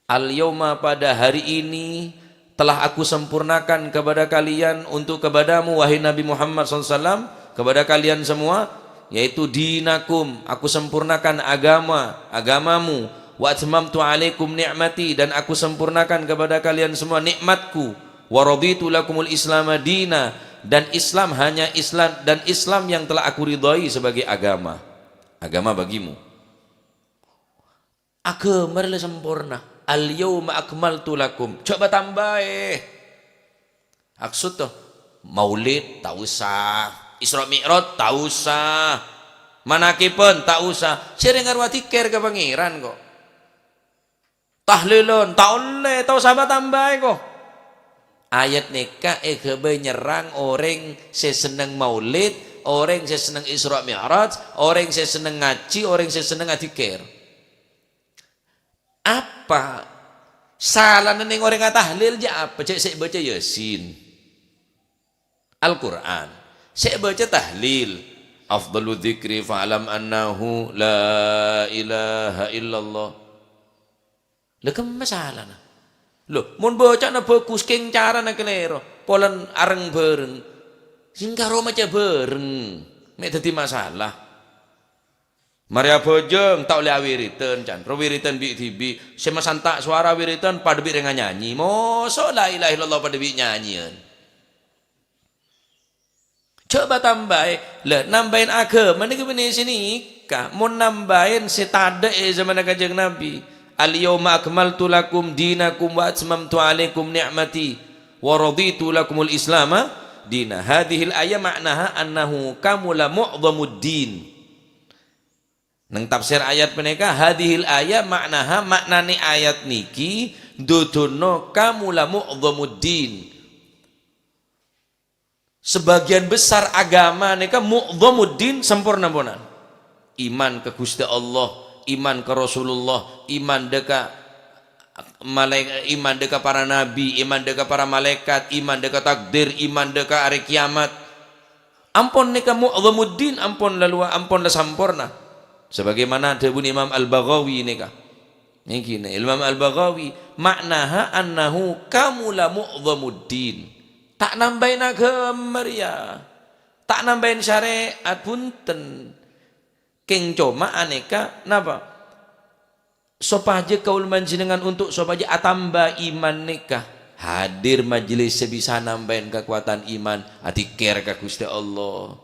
"Al-yauma, pada hari ini, telah Aku sempurnakan kepada kalian, untuk kepadamu, wahai Nabi Muhammad sallallahu alaihi wasallam, kepada kalian semua, yaitu dinakum, Aku sempurnakan agama, agamamu, wa atmamtu alaikum ni'mati, dan Aku sempurnakan kepada kalian semua nikmatku, wa raditu lakumul islama dina, dan Islam hanya Islam, dan Islam yang telah Aku ridhoi sebagai agama, agama bagimu." Agama rè la samporna. "Al-yauma akmaltu lakum." Jhâ' patambaè. Maksud to, maulid ta' osa, Isra Mi'raj ta' osa, manakiban ta' osa. Sè rèng arowa dzikir ka Pangèran kok. Tahlilan ta' ollè, ta' osa patambaè kok. Ayat nèka èghâbây nyerrang orèng sè senneng maulid, orèng sè senneng Isra Mi'raj, orèng sè senneng ngajhi, orèng sè senneng adzikir. Apa salana neng orèng atahlil jhâ' apa? Jhâ' sè bâca Yasin. Al-Qur'an. Sè bâca tahlil. Afdalu dzikri fa'lam annahu la ilaha illallah. Lha kemma salana? Lho, mon bâcana bhâghus, kèng carana kalèro, polana areng-bhâreng. Sèngghâ ro maca bhâreng, mè' dhâddhi masalah. Marè abhâjâng, ta' ollè awiridan, can. Ro wiridan bi'-dhibi'. Sè masanta' sowara wiridan padâ bi' rèng anyanyi. Moso' la ilaha illallah padâ bi' nyanyiyân. Jhâ' patambaè. Lha, nambâi aghâma nèka bânnè sè nèka. Mon nambâi sè tadâ' è zamanna Kanjeng Nabi. "Al-yauma akmaltu lakum dinakum wa atmamtu alaikum ni'mati wa raditu lakumul islama dina." Hadzihil ayah ma'naha annahu kamula mu'dhamud din. Neng tafsir ayat panèka, "Hadzihil ayah ma'naha," ma'nanè ayat nèki, "Duduna kamula mu'dhamuddin." Sebagian besar agama nèka mu'dhamuddin, samporna ponan. Iman ka Ghustè Allah, iman ka Rasulullah, iman dâ' ka malae-, iman dâ' ka para nabi, iman dâ' ka para malaèkat, iman dâ' ka takdir, iman dâ' ka arè kiyamat. Ampon nèka mu'dhamuddin, ampon la luwa-, ampon la samporna. Sebagaimana dhâbuna Imam Al-Baghawi nèka. Nèka, Imam Al-Baghawi, "Ma'naha annahu kamula mu'dhamuddin." Ta' nambâi aghâma rèya. Ta' nambâi syarè'at, bhunten. Kèng coma anèka, napa? Sopajâ kaulâ panjhennengngan onto' sopajâ atamba iman nèka, hadir majelis sè bisa nambâi kakowadhân iman, adzikir ka Ghustè Allah.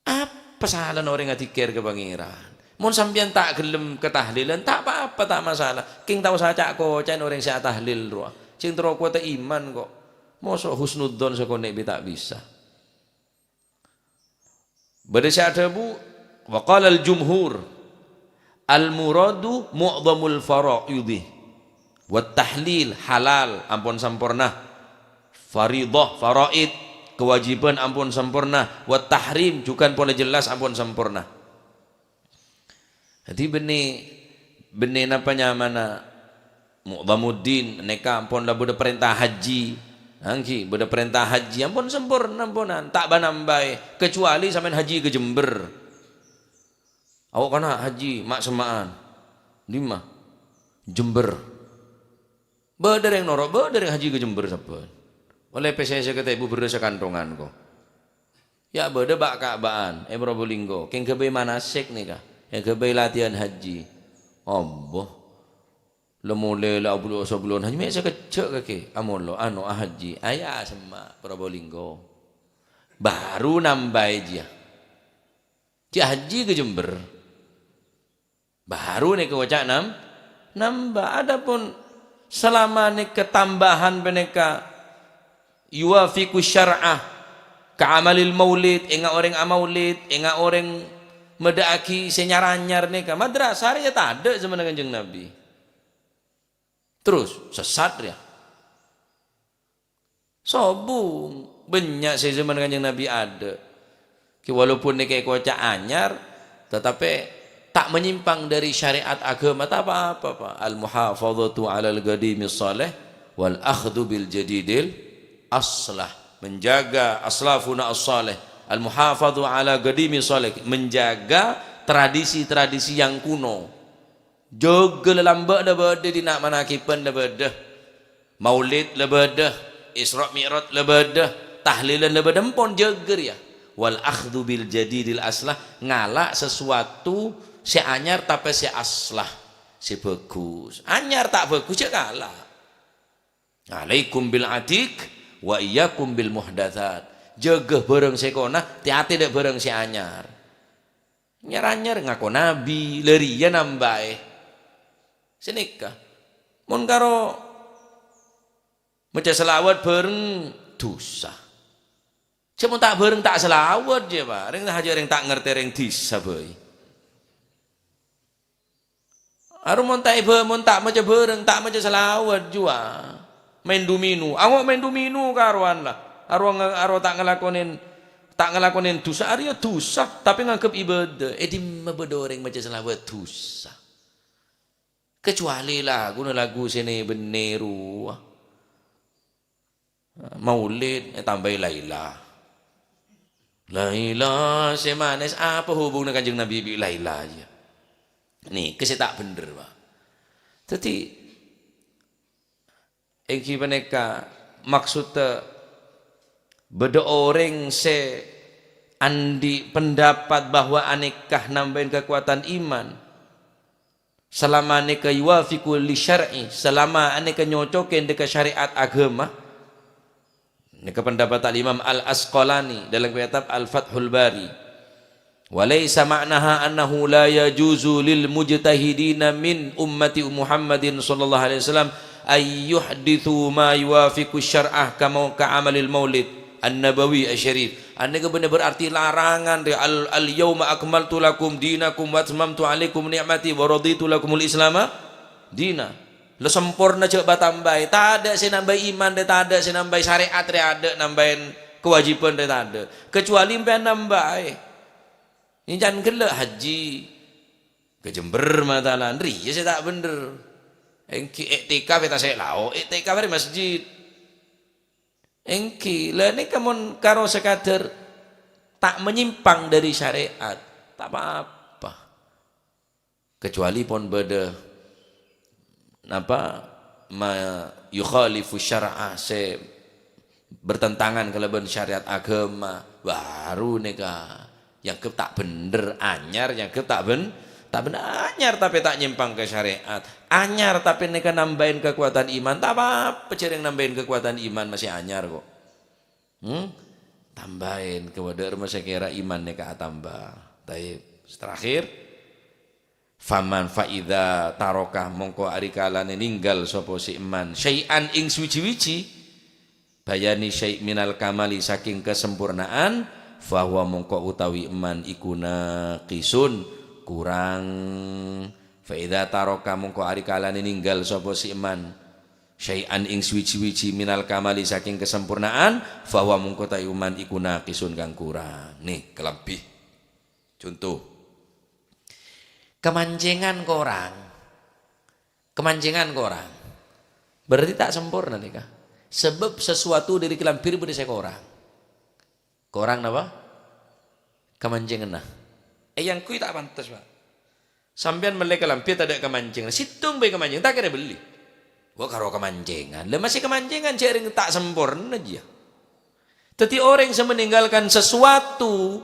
Apa salana orèng adzikir ka Pangèran? Mon sampèyan ta' ghellem katahlilan, ta' pa-apa, ta' masalah. Kèng ta' osa ca'-koca'an orèng sè atahlil rowa. Sèng terro kowadhâ iman kok. Moso' husnudzon sakonè' bi' ta' bisa. Bâdâ sè adhâbu, "Wa qalal jumhur, al-muradu mu'dhamul faraidhi, wat tahlil halal ampon samporna, fariidhah, faraid, kewajiban ampon samporna, wat tahrim, jhughân polè jelas ampon samporna." Dhâddhi bânnè, bânnè napa nyamana Mu'dhamuddin, nèka ampon la bâdâ parènta hajji. Angghi, bâdâ parènta hajji, ampon samporna, amponan, ta' ba-nambâi, kecuali sampèyan hajji ka Jember. Awa' kana' hajji, ma'-semma'an. Dimma? Jember. Bâdâ rèng noro', bâdâ rèng hajji ka Jember sabbhân. Ollè pèssè sèket èbu bherrâs sakantongan, ko. Ya' bâdâ ba'-kabâ'ân è Probolinggo, kèng ghâbây manasik nèka, èghâbây latèyan hajji. Abbo. La molè la abulu-, sabulân hajji, mè' sakejjhâ' kakè, amolo, ano, ahajji, aya semma' Probolinggo. Baru nambâi jiyâ. Jiyâ hajji ka Jember. Baru nèka oca' nam-, nambâ. Adapun salama nèka tambahan panèka yuwafiqu syar'a ka amalil maulid, enga' orèng amaulid, enga' orèng Maddhâ'âghi sè nyar-anyar nèka, madrasah rèya tadâ' jhâmanna Kanjeng Nabi. Terros, sessat rèya. Sobung, bânnya' sè jhâman Kanjeng Nabi adâ'. Ki walaupun nèka èkoca' anyar, tatapè ta' manyimpang dâri syariat aghâma, ta' pa-apa, Pa'. Al-muhafadhatu 'alal qadimi shalih wal akhdhu bil jadidil aslah. Menjaga aslafuna as-shalih. Al-muhafadhu 'ala qadimi shalih. Menjaga tradisi-tradisi yang kuno. Jâgâ lalambâ' la bâdâ, dina' manakiban la bâdâ, maulid la bâdâ, Isra' Mi'raj la bâdâ, tahlilan la bâdâ, empon jâgâ rèya. Wal akhdhu bil jadidil aslah, ngala' sesuatu sè anyar tapè sè aslah, sè bhâghus. Anyar ta' bhâghus, jhâ' kala'. Alaikum bil atiq wa iyyakum bil muhdatsat. Jâgâ bhârâng sè kona, tè-atè dâ' bhârâng sè anyar. Nyar-anyar ngako nabi, la rèya nambâi. Sanèka. Mon karo maca shalawat bhâreng, dhusa. Sè mon ta' bhâreng ta' shalawat, jâ, Pa'. Rèng ta' hajâ rèng ta' ngartè rèng dhisa bhâi. Aro mon ta' èbâ-, mon ta' maca bhâreng, ta' maca shalawat, jhuwa. Maèn domino. Ango' maèn domino karowan la. Aro nge-, aro ta' ngalakonè, ta' ngalakonè dhusa, arèya dhusa, tapè nganggep ibâdâ. È dimma bâdâ orèng maca shalawat dhusa? Kecuali laguna lagu sè nè-, bânnè rowa. Maulid, ètambâi Laila. Laila sè manès, apa hubunganna Kanjeng Nabi bi' Laila, ya? Nèka sè ta' bhendher, Pa'. Dhâddhi, èngghi panèka maksoddhâ bâdâ orèng sè andi' pendapat bahwa anèka nambâi kakowadhân iman. Salama nèka yuwafiqu li syar'i, salama anèka nyocokè nèka syariat aghâma. Nèka pendapat Al-Imam Al-Asqalani dalam kitab Al-Fathul Bari. "Wa laisa ma'naha annahu la yajuzu lil mujtahidina min ummati Muhammadin sallallahu alaihi wasallam ay yuhditsu ma yuwafiqu syar'a kama ka amalil maulid an-nabawi asy-syarif." Anèka bânnè berarti larangan, rè, "Al, al yauma akmaltu lakum dinakum wa atmamtu alaikum ni'mati wa raditu lakumul islama dina." La samporna jhâ' batambâi. Tadâ' sè nambâi iman, rè, tadâ' sè nambâi syariat, rè, adâ' nambâi kawâjibhân, rè, tadâ'. Kecuali sampèyan nambâi. Èncan ghellâ' haji ka Jember matalan, rèya sè ta' bhendher. Èngghi iktikaf è tasè' lao', iktikaf è masjid. Èngghi, la nèka mon karo sekadar ta' menyimpang dâri syariat, ta' pa-apa. Kecuali pon bâdâ, napa, ma yukhalifu syar'a, sè bertentangan kalabân syariat aghâma, baru nèka èangghep ta' bhendher, anyar èangghep ta' bhen-, ta' bhen-, anyar tapè ta' nyèmpang ka syariat, anyar tapè nèka nambâi kakowadhân iman, ta' pa-apa jhâ' rèng nambâi kakowadhân iman, masih anyar kok. Hmm? Tambâi kawadâ' rèmma sakèra iman nèka atamba. Taib. Terakhir, faman fa idza taraka, mongko arikalane ninggal sapa si man, syai'an ing suwi-wiji, bayani syai' minal kamali, saking kasampurnaan, fahuwa, mongko utawi man iku naqisun, kurang. Fa idza taraka, mongko arikalane ninggal sapa si man, syai'an ing suwi-wiji minal kamali, saking kasampurnaan, fahuwa, mongko utawi man iku naqisun, kang kurang. Nih, kalambi. Contoh. Kamancengan korang. Kamancengan korang. Berarti ta' samporna nèka. Sabâb sasuatu dâri kalambhi bâdâ sè korang. Korang napa? Kamancenganna. Èangghui ta' pantes, Pa'. Sampèyan mellè kalambhi tadâ' kamancenganna. Settong bhâi kamancengan, ta' kèra bellè. Wa karo kamancengan. Lah masih kamancengan, jhâ' rèng ta' samporna, jiyâ. Dhâddhi, orèng sè meninggalkan sesuatu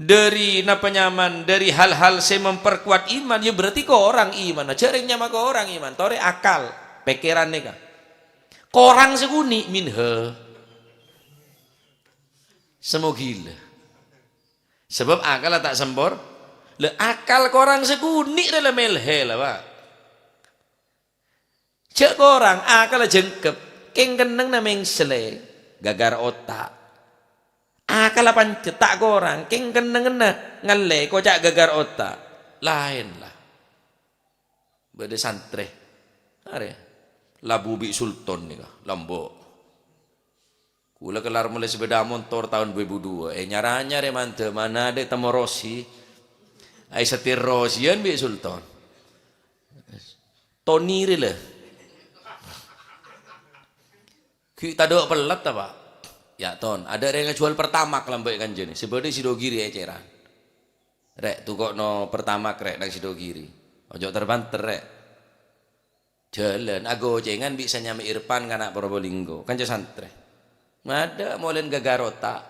dâri napa nyaman, dâri hal-hal sè memperkuat iman, ya berarti korang iman. Jhâ' rèng nyama korang iman. Torè akal, pèkkèran nèka. Korang sakonè' minha. Sè mogila. Sabâb akalla ta' sampor-, la akal korang sakonè' rè la mèlhè la, Pa'. Jhâ' korang, akalla jhângkep, kèng kennengnga mèngsèlè, ghâghâr otak. Akalla pancet, ta' korang, kèng kennengnganna ngallè, koca' ghâghâr otak. Laèn, la. Bâdâ santrè. Arè. Labu bi' Sultan nèka, lambâ'. Kaulâ kellar mellè sepeda motor taon dua ribu dua. Eh, nyar-anyar è mandhâ, mana ada temmo Rosi. Ai, setir Rosian bi' Sultan. Toni rè, la. Ghi' tadâ' pellet, ta, Pak? Ya, Ton. Ada rèng jual Pertamax lambâ' è kanjâna. Sè bâdâ Sidogiri ècèran. "Rè', toko'no Pertamax, Rè', nang Sidogiri. Ojo ter-banter, Rè'." Jhâlân, agocèngan bi' sè nyamè Irfan, kana' Probolinggo, kanca santrè. Ngadâ' molèn ghâghâr otak.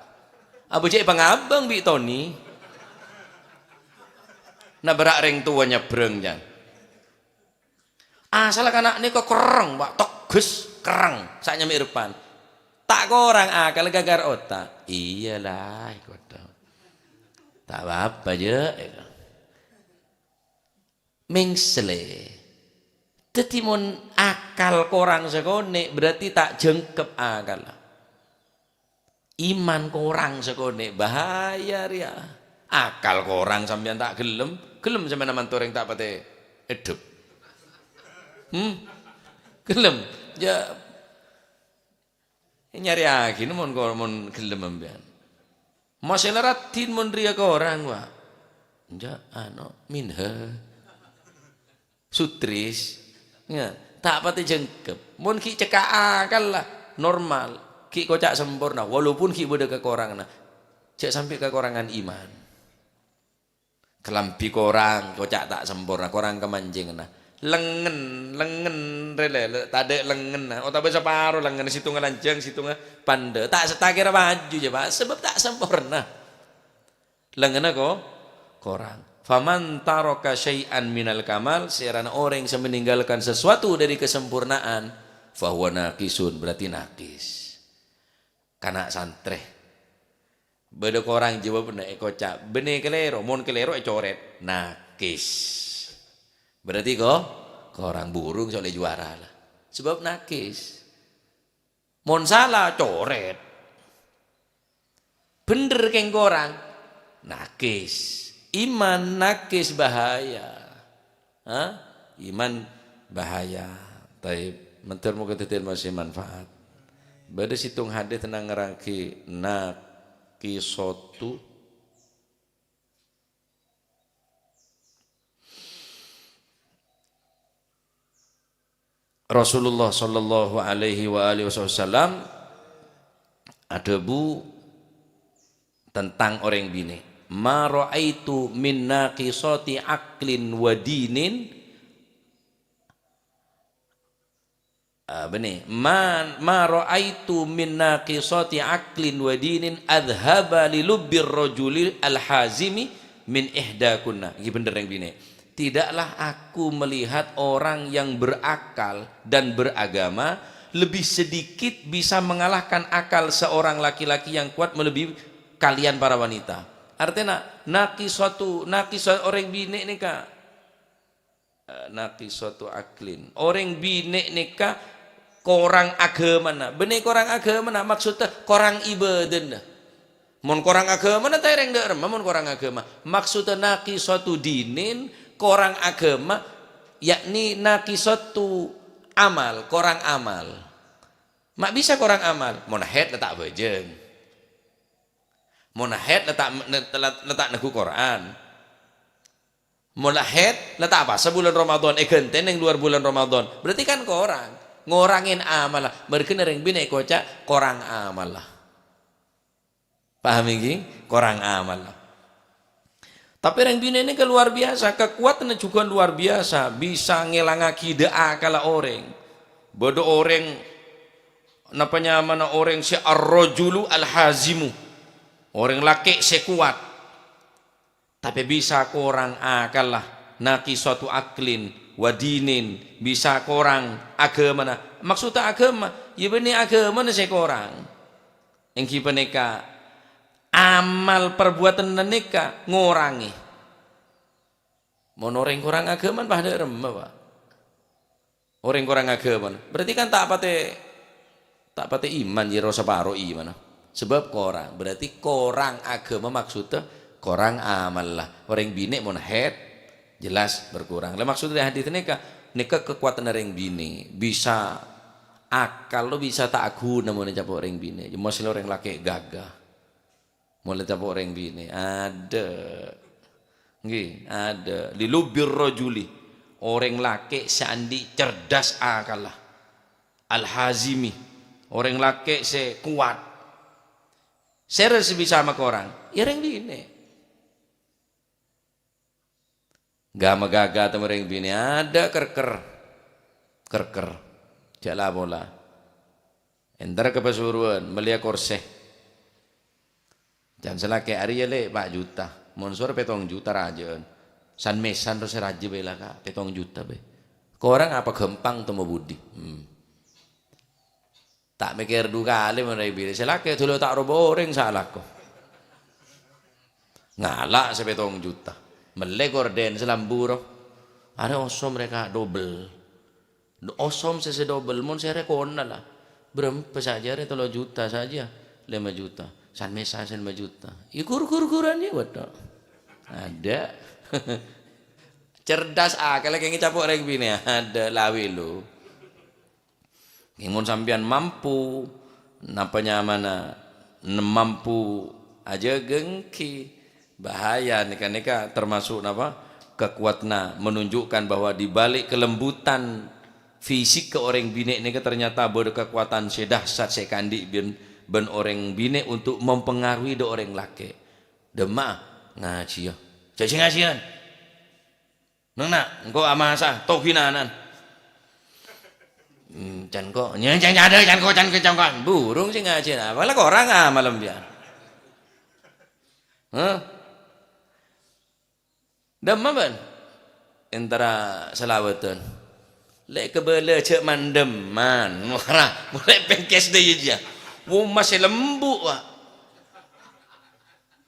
Abâ' cè' pangabâng bi' Toni. Nabrak rèng towa nyabrâng, jân. Asal kana' nèko kerrèng, Pak, tegghes, kerrèng, sè nyamè Irfan. Ta' korang akal, ghâghâr otak. Iyalah, kodhu. Ta' apa-apa, jâ'. Mèngslè. Dhâddhi, mon akal korang sakonè', berarti ta' jhângkep akal. Iman korang sakonè', bahaya rèya. Akal korang sampèyan ta' ghellem, ghellem sampèyan amanto orèng ta' patè eddhep. Hmm? Ghellem? Ya, nyarèyaghi mon ko-, mon ghellem sampèyan. Masalah raddhin mon rèya korang, wa. Enjâ', ano, minha. Sutris. Ya, ta' patè jhângkep. Mon ghi' cekka' akal la, normal. Ghi' koca' samporna, walaupun ghi' bâdâ kakoranganna. Jhâ' sampè' kakorangan iman. Kalambhi korang, koca' ta' samporna, korang kamanjhènganna. Lengngen, lengngen rè lè, lè, tadâ' lengngenna. Otabâ saparo lengngenna, sèttonga lanjhâng, sèttonga pandâ'. Ta' sè ta' kèra maju jâ, Pak, sabâb ta' samporna. Lengngenna ko-, korang. "Faman taraka syai'an minal kamal," sèrana orèng sè meninggalkan sesuatu dari kesempurnaan, "fahuwa naqisun," berarti nakis. Kana' santrè. Bâdâ korang jâwâbbhâ èkoca', bânnè kalèro, mon kalèro ècorèt, nakis. Berarti ko-, korang burung sè ollè juara la. Sabâb nakis. Mon sala, corèt. Bhendher kèng korang, nakis. Iman nakis bahaya. Ha? Iman bahaya. Taib. Mandhâr moghâ dhâddhi èlmo sè manfaat. Bâdâ sèttong hadis nangèrraghi nakisatu. Rasulullah sallallahu alaihi wa alihi wasallam adhâbu tentang orèng binè', "Ma ra'aitu min naqisati aqlin wa dinin," ah, bânnè, "ma, ma ra'aitu min naqisati aqlin wa dinin adhhaba li lubbir rajulil hazimi min ihdakunna." Iki bhendher orèng binè'. "Tidaklah aku melihat orang yang berakal dan beragama lebih sedikit bisa mengalahkan akal seorang laki-laki yang kuat melebihi kalian para wanita." Artèna, naqisatu, naqisatu orèng binè' nèka, eh, naqisatu aqlin. Orèng binè' nèka korang aghâmana. Bânnè korang aghâmana, maksudda korang ibâdâna. Mon korang aghâmana, ta' èrèng dâ' remma mon korang aghâma. Maksudda naqisatu dinin, korang aghâma, yakni naqisatu amal, korang amal. Ma' bisa korang amal, mon haid la ta' abhâjâng. Mon haid la ta', la, la ta' neggu' Qur'an. Mon la haid, la ta' pasa bulân Ramadan, èghântè neng luar bulân Ramadan. Berarti kan korang. Ngorangè amalla. Mèrghâna rèng binè' èkoca' korang amalla. Paham iki? Korang amalla. Tapè rèng binè' nèka luar biasa, kakowadhânna jhughân luar biasa, bisa ngèlangaghi dâ' akalla orèng. Bâdâ orèng, napa nyamana orèng sè ar-rajulu al-hazimu. Orèng lakè' sè kowat. Tapè bisa korang akalla, naqisatu aqlin wa dinin, bisa korang aghâmana. Maksudda aghâma, ya bânnè aghâmana sè korang. Èngghi panèka, amal parbuwâdhânna nèka ngorangè. Mon orèng korang aghâmana, pas dâ' remma, Pak. Orèng korang aghâmana. Berarti kan ta' patè, ta' patè iman, jârèya saparo imanna. Sabâb korang, berarti korang aghâma maksudda korang amalla. Orèng binè' mon haid, jelas berkurang. Lah maksud dhâri hadis nèka, nèka kakowadhânna orèng binè'. Bisa akal lo bisa ta' aghuna mon ècapo' orèng binè'. Mosèla orèng lakè' ghâghâ. Mon ècapo' orèng binè', adâ'. Ngghi, adâ'. Lilubbir rajuli. Orèng lakè' sè andi' cerdas akalla. Al-hazimi. Orèng lakè' sè kowat. Sèra sè bisa makorang? Yâ orèng binè'. Ghâ-maghâghâ tèmorèng binè' adâ' kèr-kèr. Kèr-kèr. Jhâ' la-pola. Èntar ka pasuruwân, mellèya korsè. Can sè lakè' arèya, Lè', pa' juta. Mon sowar pètong juta rajâ'ân. San-mèsan ro sè rajâ bhâi la, Ka', pètong juta bhâi. Korang apa ghâmpang tèmmo budi. Hmm. Ta' mèkkèr du kalè mon rèng binè'. Sè lakè' dulâ ta' rowa orèng sè alako. Ngala' sè pètong juta. Mellè korden sè lambhu ro. Arè osom rèka dobel. Osom sè, sè dobel, mon sè arè kona la. Bârâmpa sajâ arè tello juta sajâ. Lèma juta. San-mèsan sè lèma juta. Yâ ghur-ghur-ghuran yâ, waduh. Adâ'. Cerdas akalla kèng ècapo' rèng binè'. Adâ' lawi lo. Kèng mon sampèyan mampu, napa nyamana, ne-, mampu ajâgâ èngghi, bahaya nèka, nèka termasuk napa? Kekuatanna menunjukkan bahwa di balik kelembutan fisik ka orèng binè' nèka ternyata bâdâ kekuatan sè dahsyat sè èkaandi' bân, bân orèng binè' untuk mempengaruhi dâ' orèng lakè'. Dâmma'a ngajhiyâ. Jhâ' sè ngajhiyân. Neng, Na', engko' amasa, toghinanan. Hmm, can ko', nya, can, can, can ko', can ko', can ko'. Burung sè ngajhi, apa la korang amal empèyan. Hah? Dâmma, bân? Entara salawatan. Lè' kabâlâ jhâ' mandhâman. Wara, mulai pèngkès dâ' iyâ jiyâ. Wo, masè lembhu', Pak.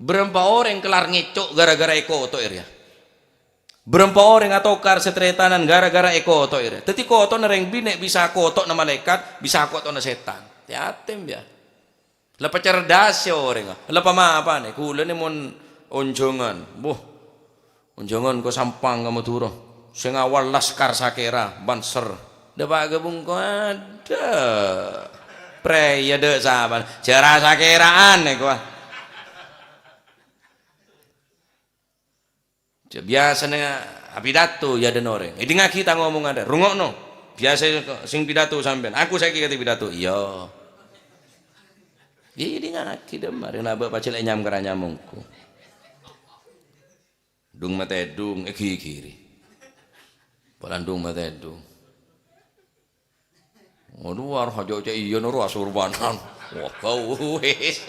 Bârâmpa orèng kellar ngèco' gara-gara èkoto'è rèya. Bârâmpa orèng atokar sè tarètanan gara-gara èkoto'è rèya. Dhâddhi koto'na rèng binè' bisa koto'na malaèkat, bisa koto'na sètan. Tè-atè, ya. La pacerdasè orèngnga. La pamapanè, kulâ nè mon onjhângan. Boh. Onjhângan ko Sampang ka Madhurâ. Sè ngawal laskar sakèra, banser. Dâpa' ghâbung ko adâ'. Prèya dâ' sapa. Jhâ' ra sakèra'an nèko, ah. Jhâ' biyasana apidato, yâ, dâ' orèng. Èdingngaghi tang omongan, rè. Rungo'no. Biyasa sè pidato sampèyan. Aku saèki kadhi pidato. Iyâ. Iyâ, èdingngaghi, dâ' marè. Nabâ' pajhât lè' nyam-, kara nyamongko. Dung matèdung, èghighiri. Palandung matèdung. Ngono, war, hajo' cè' iyâ noro asurbanan. Wah, bau, wis.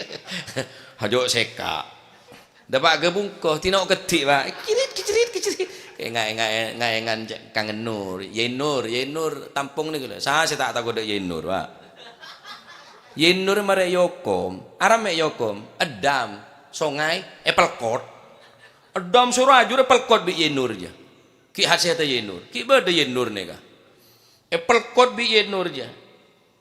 Hajo' sèka'. Dâpa' ghâbungko, tino' keddhi', Pak. Kirit, kicerit, kicerit. Kayak ngae-, ngae-, ngaengan cè', Kang Nur. Yén Nur, Yén Nur, tampung nèko lho. Sa sè ta' tako dâ' Yén Nur, Pak. Yén Nur marè èokom. Arapa mè' èokom? Èdhâm, songay, èpelkot. Èdhâm soro ajur èpelkot bi' Yén Nur, jâ. Ki' hasètta Yén Nur. Ki' bâdâ Yén Nur nèka. Èpelkot bi' Yén Nur, jâ.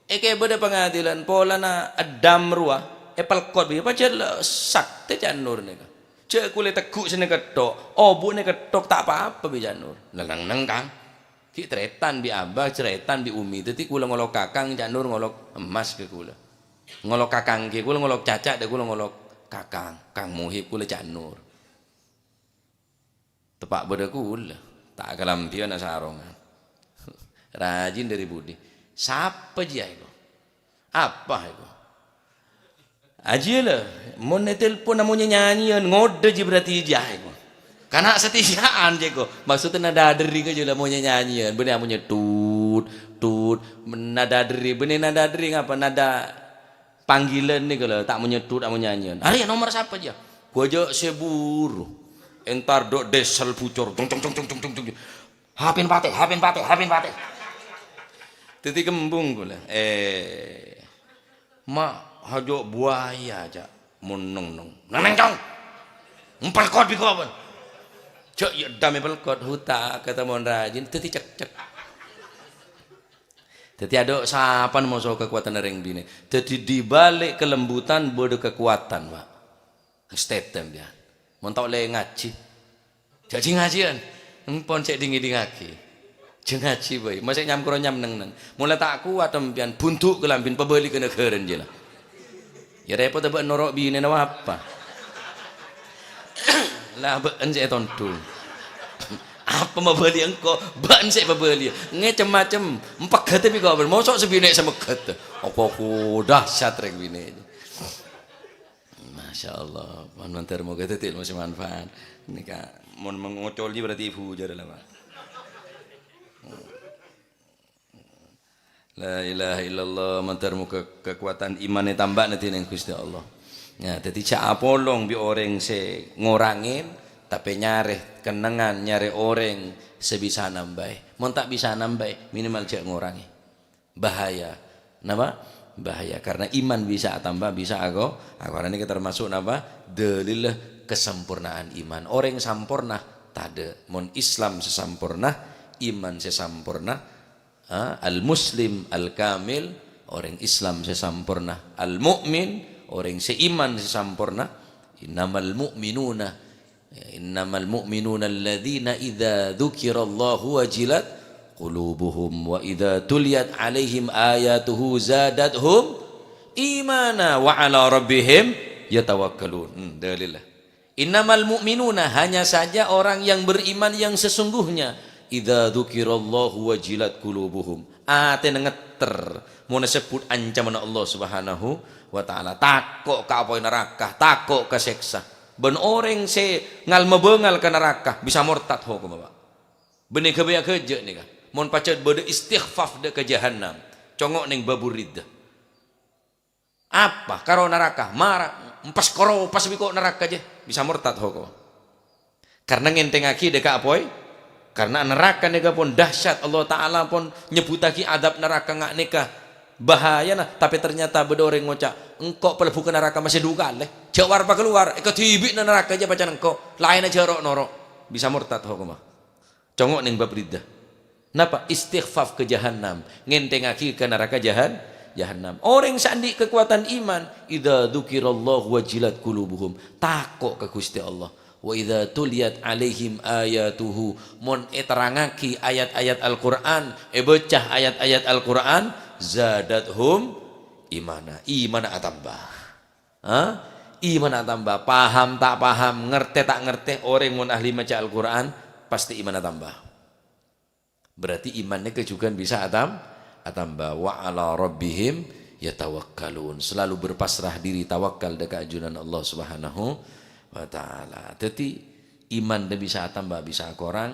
Èkè bâdâ pangadilan, polana èdhâm rowa, èpelkot bi', pajhât la saktè ca' Nur nèka. Jhâ' kulâ teggu' sè nèka tok, obu' nèka tok, ta' pa-apa bi' ca' Nur. Neng-neng, Kang. Ghi' tarètan bi' Abah, tarètan bi' Umi. Dhâddhi kulâ ngolok kakang, ca' Nur ngolok emmas ka kulâ. Ngolok kakang ghi' kulâ ngolok caca', dâ' kulâ ngolok kakang. Kang Muhib kulâ ca' Nur. Teppa' bâdâ kulâ, ta' kalambhiyân asarongan. Rajin dâri budi. Sapa jiyâ èko? Apa èko? Ajiyâ la, mon ètelpon amonye-nyanyiyân, ngodâ jiyâ berarti jiyâ èko. Kana' satèya'an jiyâ èko. Maksudnya nada dering aja la, amonye-nyanyiyân. Bânnè amonye tut, tut. Nada dering, bânnè nada dering apa? Nada panggilan nèko lho, ta' monyedhut, ta' monyanyèn. Arèya nomer sapa, jiyâ? Gua jhâ' sè buru. Entar dâ' diesel bucor. Jong, jong, jong. Hapen patè, hapen patè, hapen patè. Dhâddhi kembung kulâ. Eh, ma' hajâ' buaya, jhâ' mon neng-neng. Neng-neng, Cong. Empelkot bi' kowan. Jhâ' iyâ dâ' mè' pelkot, huta' katemmo rajin, dhâddhi cekcek. Dhâddhi, adhu, sapan moso kakowadhânna rèng binè'. Dhâddhi, di balik kelembutan bâdâ kakowadhân, Pak. Stetem, ya. Mon ta' ollè ngajhi. Jhâ' jhi-ngajhiyân. Empon sè ding-ngèdingngaghi. Jhâ' ngajhi bhâi. Masè nyamkro nyam neng-neng. Molaè ta' kowat, sampèyan bundhu' kalambhina pabâli ka naghârâna, jiyâ la. Ya repot bâ'na noro' binèna apa? La bâ'na sè ètondhung. Apa mabâli engko'? Bâ'na sè pabâli. Ngè cem-macem. Mpegghet bi' kok. Mosok sè binè' sè megghet. Apa ku dahsyat rèng binè'. Masya Allah. Mon mandhâr moghâ dhâddhi ilmu sè manfaat. Nèka mon mengocoli berarti ibu jârâ la, Pak. La ilaha illallah, mandhâr moghâ kakowadhân imanna tambâ dhâddhi neng Ghustè Allah. Nah, dhâddhi jhâ' apolong bi' orèng sè ngorangè, tapè nyarè kennengngan, nyarè orèng sè bisa nambâi. Mon ta' bisa nambâi, minimal jhâ' ngorangè. Bahaya. Napa? Bahaya. Karena iman bisa atamba, bisa ago-, akorang. Nèka termasuk napa? Dalil kasampurnaan iman. Orèng samporna tadâ'. Mon Islam sè samporna, iman sè samporna, ha, al-muslim al-kamil, orèng Islam sè samporna, al-mu'min, orèng sè iman sè samporna, innamal mu'minuna, ya, innamal mu'minuna alladzina idza dzukirallahu wajilat qulubuhum wa idza tuliyat 'alaihim ayatuhu zadathum imana wa 'ala rabbihim yatawakkalun. Hmm, dalillah. Innamal mu'minuna, hanya saja orang yang beriman yang sesungguhnya, idza dzukirallahu wajilat qulubuhum. Atèna ngetter, mon èsebbhut ancamanna Allah Subhanahu wa Ta'ala. Tako' ka apoy naraka, tako' ka sèksa. Bân orèng sè ngal-mabângal ka naraka bisa mortad hokomma, Pak. Bânnè ghâbâyâ ghâjâ' nèka. Mon pajhât bâdâ istikhfaf dâ' ka jahannam, congo' neng babur ridha. Apa? Karo naraka. Mara, empas koropas bi' ko' naraka jâ. Bisa mortad hokomma. Karena ngèntèngngaghi dâ' ka apoy. Karena naraka nèka pon dahsyat. Allah Ta'ala pon nyebbhuttaghi adab naraka nga' nèka bahayana. Tapè ternyata bâdâ orèng ngoca', "Engko' palebbhu ka naraka masè du kalè. Jhâ' war-pakalowar. Èkadhibi'na naraka jâ pacan engko'. Laènna jhâ' ro'-noro'." Bisa mortad hokomma. Congo' neng bab ridha. Napa? Istikhfaf ka jahannam. Ngèntèngngaghi ka naraka jahan-, jahannam. Orèng sè andi' kakowadhân iman, "Idza dzukirallahu wajilat qulubuhum." Tako' ka Ghustè Allah. "Wa idza tuliyat 'alaihim ayatuhu." Mon èterrangngaghi ayat-ayat Al-Qur'an, èbâca ayat-ayat Al-Qur'an, "zadathum imana." Imanna atamba. Ha? Imanna atamba. Paham ta' paham, ngartè ta' ngartè, orèng mon ahli maca Al-Qur'an, pastè imanna atamba. Berarti iman nèka jhughân bisa atam-, atamba. "Wa 'ala rabbihim yatawakkalun." Selalu berpasrah diri, tawakal dâ' ka ajunan Allah Subhanahu wa Ta'ala. Dhâddhi, iman dâ' bisa atamba, bisa akorang.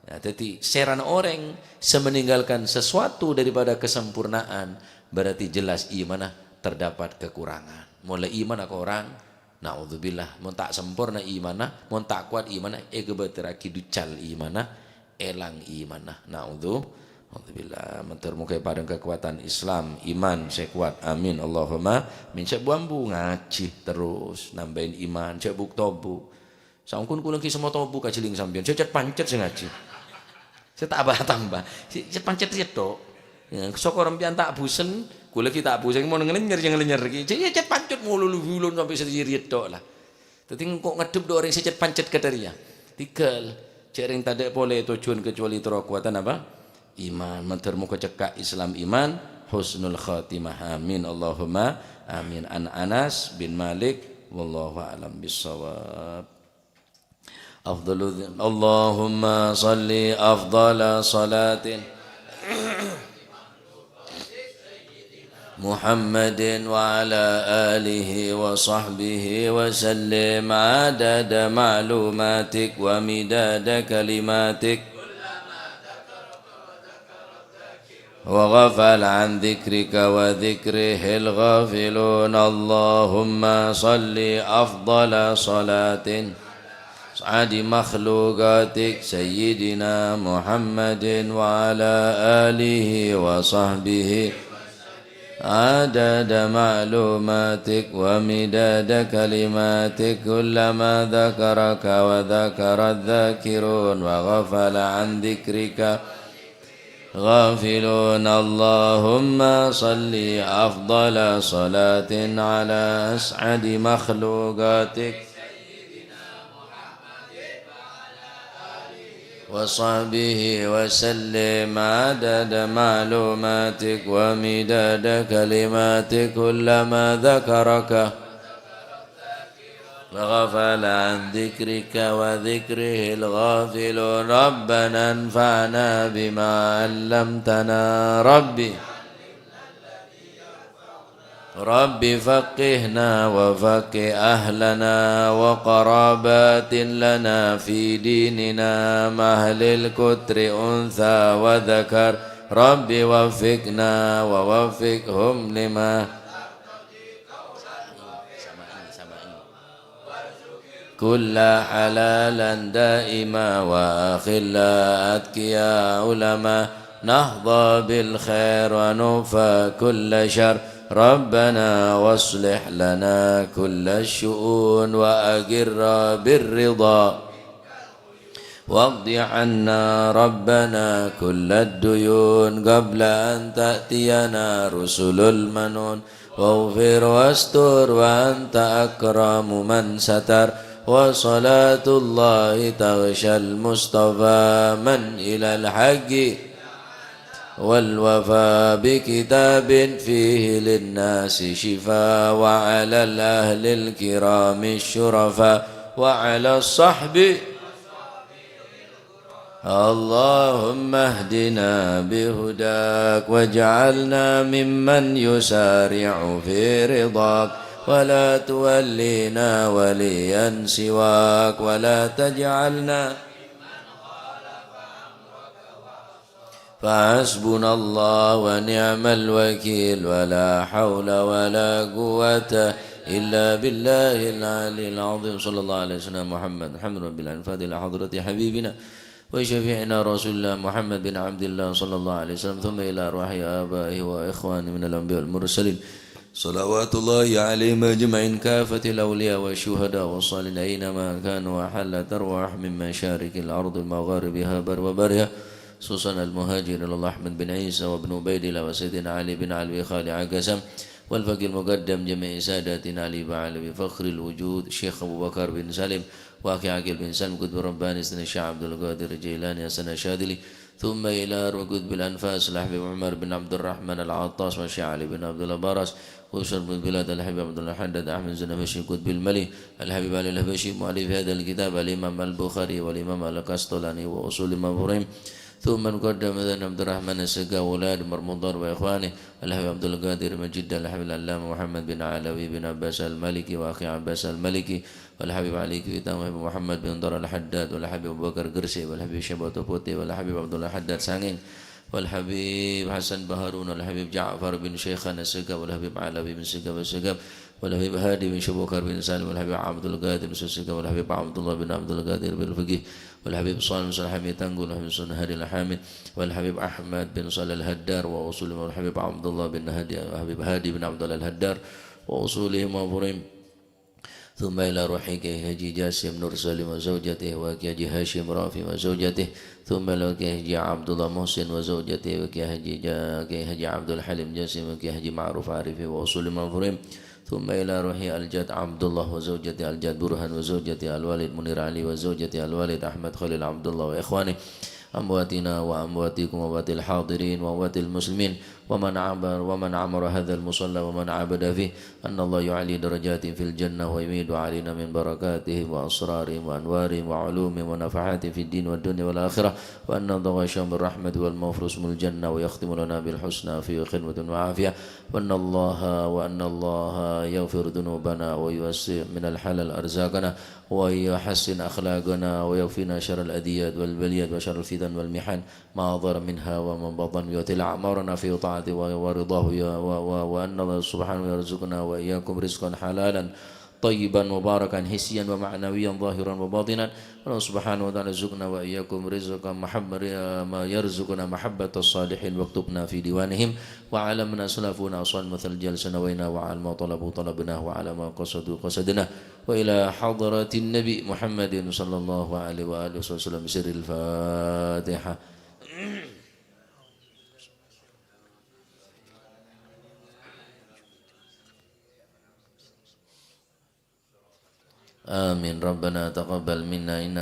Nah, dhâddhi, sèrana orèng sè meninggalkan sesuatu daripada kesempurnaan, berarti jelas imanna terdapat kekurangan. Mon la imanna korang, naudzubillah, mon ta' samporna imanna, mon ta' kowat imanna, èghâbâtèrraghi duccal imanna, èlang imanna. Naudzu-, naudzubillah. Mandhâr moghâ èparèng kakowadhân Islam, iman sè kowat. Amin. Allahumma amin. Sè bu-ambu ngajhi terros, nambâi iman, sè bu-tobu. Saongghuna kaulâ ghi' semmo tobu kajhâling sampèyan. Sè cet-pancet sè ngajhi. Sè ta' aba-, atamba. Sè cet-pancet sè tho'. Ya, sokor sampèyan ta' bhusen, kaulâ ghi' ta' bhusen, mon ngalènyèr, ya ngalènyèr ghi'. Jâ-, ya cet-pancet mololo bulun sampè' sè jârèya tho' la. Dhâddhi engko' ngaddhep dâ' orèng sè cet-pancet kadhâriyâ. Tèghâl. Jâ' rèng tadâ' polè tojjhuwân kecuali terro kowadhân apa? Iman. Mandhâr moghâ cekka' Islam iman, husnul khatimah. Amin. Allahumma amin. An Anas bin Malik, wallahu a'lam bissawab. Afdalu, Allahumma shalli afdhala shalatin Muhammadin wa ala alihi wa sahbihi wa sallim adada ma'lumatik wa midada kalimatik. وغفل عن ذكرك وذكره الغافلون. اللهم صل أفضل صلاة أسعد مخلوقاتك سيدنا محمد وعلى آله وصحبه عدد معلوماتك ومداد كلماتك كلما ذكرك وذكر الذاكرون وغفل عن ذكرك غافلون. اللهم صل أفضل صلاة على أسعد مخلوقاتك وصحبه وسلم عدد معلوماتك ومداد كلماتك، كلما ذكرك وغفل عن ذكرك وذكره الغافلون. ربنا انفعنا بما علمتنا. رب رب فقهنا وفقه أهلنا وقرابات لنا في ديننا، مع أهل الكتر أنثى وذكر. رب وفقنا ووفقهم لما كل حلالا دائما وأخلا أتقيا علما نحظى بالخير ونوفى كل شر. ربنا واصلح لنا كل الشؤون وأقر بالرضا واقض عنا ربنا كل الديون قبل أن تأتينا رسل المنون. واغفر واستر وأنت أكرم من ستر. وصلاة الله تغشى المصطفى من إلى الحق والوفاء بكتاب فيه للناس شفاء وعلى الأهل الكرام الشرفاء وعلى الصحب. اللهم اهدنا بهداك واجعلنا ممن يسارع في رضاك ولا تولينا وليا سواك ولا تجعلنا فحسبنا الله ونعم الوكيل ولا حول ولا قوة إلا بالله العلي العظيم. صلى الله على سيدنا محمد. الحمد لله رب العالمين. الفاتحة إلى حضرة حبيبنا وشفيعنا رسول الله محمد بن عبد الله صلى الله عليه وسلم، ثم إلى أرواح آبائه وإخوانه من الأنبياء والمرسلين. صلوات الله عليهم أجمعين، كافة الأولياء والشهداء والصالحين أينما كانوا وحلت أرواحهم من مشارق الأرض ومغاربها بر وبرها، خصوصا المهاجر إلى الله أحمد بن عيسى وابن عبيد الله وسيدنا علي بن علوي خالع قسم والفقيه المقدم جميع ساداتنا علي بعلوي فخر الوجود الشيخ أبو بكر بن سالم وأخي عقيل بن سالم قطب رباني سيدنا الشيخ عبد القادر الجيلاني حسن الشاذلي ثم إلى أرواح قطب الأنفاس الحبيب عمر بن عبد الرحمن العطاس والشيخ علي بن عبد الله براس وشر البلاد الحبيب عبد الله الحداد أحمد زين الحبشي قطب الملي الحبيب علي الحبشي مؤلف هذا الكتاب الإمام البخاري والإمام القسطلاني وأصول المفاهيم ثم المقدم زين عبد الرحمن السقا وأولاد مرمضان وإخوانه الحبيب عبد القادر مجيد الحبيب العلامة محمد بن علوي بن عباس المالكي وأخي عباس المالكي والحبيب علي كويتا وحبيب محمد بن طار الحداد والحبيب أبو بكر قرسي والحبيب شباتو بوتي والحبيب عبد الله حداد سانغين والحبيب حسن بهارون والحبيب جعفر بن شيخان السقا والحبيب علوي بن سقا السقا والحبيب هادي بن شبوكر بن سالم والحبيب عبد القادر بن سقا والحبيب عبد الله بن عبد القادر بن الفقيه والحبيب صالح بن سلحمي تنقل والحبيب سن هادي الحامد والحبيب أحمد بن صالح الهدار وأصولهم والحبيب عبد الله بن هادي والحبيب هادي بن عبد الله الهدار وأصولهم وفروعهم ثم إلى روح كي حاجي جاسم نور سليم وزوجته وكي حاجي هاشم رافي وزوجته ثم إلى كي حاجي عبد الله محسن وزوجته وكي حاجي جا-، كي حاجي عبد الحليم جاسم وكي حاجي معروف عارفي وأصولهم وفروعهم ثم إلى روح الجد عبد الله وزوجته الجد برهان وزوجته الوالد منير علي وزوجته الوالد أحمد خليل عبد الله وإخوانه أمواتنا وأمواتكم وأموات الحاضرين وأموات المسلمين ومن عبر، ومن عمر هذا المصلى ومن عبد فيه، أن الله يعلي درجاتهم في الجنة ويميد علينا من بركاتهم وأسرارهم وأنوارهم وعلومهم ونفحاتهم في الدين والدنيا والآخرة، وأن الله يغشاهم بالرحمة والمغفرة ويسكنهم الجنة ويختم لنا بالحسنى في خدمة وعافية، وأن الله، وأن الله يغفر ذنوبنا ويوسع من الحلال أرزاقنا ويحسن أخلاقنا ويكفينا شر الأذيات والبليات وشر الفتن والمحن ما ظهر منها وما بطن، ويطيل أعمارنا في طاعته ورضاه، يا-، و-، و-، وأن الله سبحانه يرزقنا وإياكم رزقا حلالا طيبا مباركا حسيا ومعنويا ظاهرا وباطنا. الله سبحانه وتعالى يرزقنا وإياكم رزقا محب-، ما يرزقنا محبة الصالحين واكتبنا في ديوانهم وعلى من أسلفونا أصحاب المثل جلسنا وإنا وعلى ما طلبوا طلبناه وعلى ما قصدوا قصدناه. وإلى حضرة النبي محمد صلى الله عليه وآله وسلم بسر الفاتحة. Amin. Rabbana taqabbal minna innaka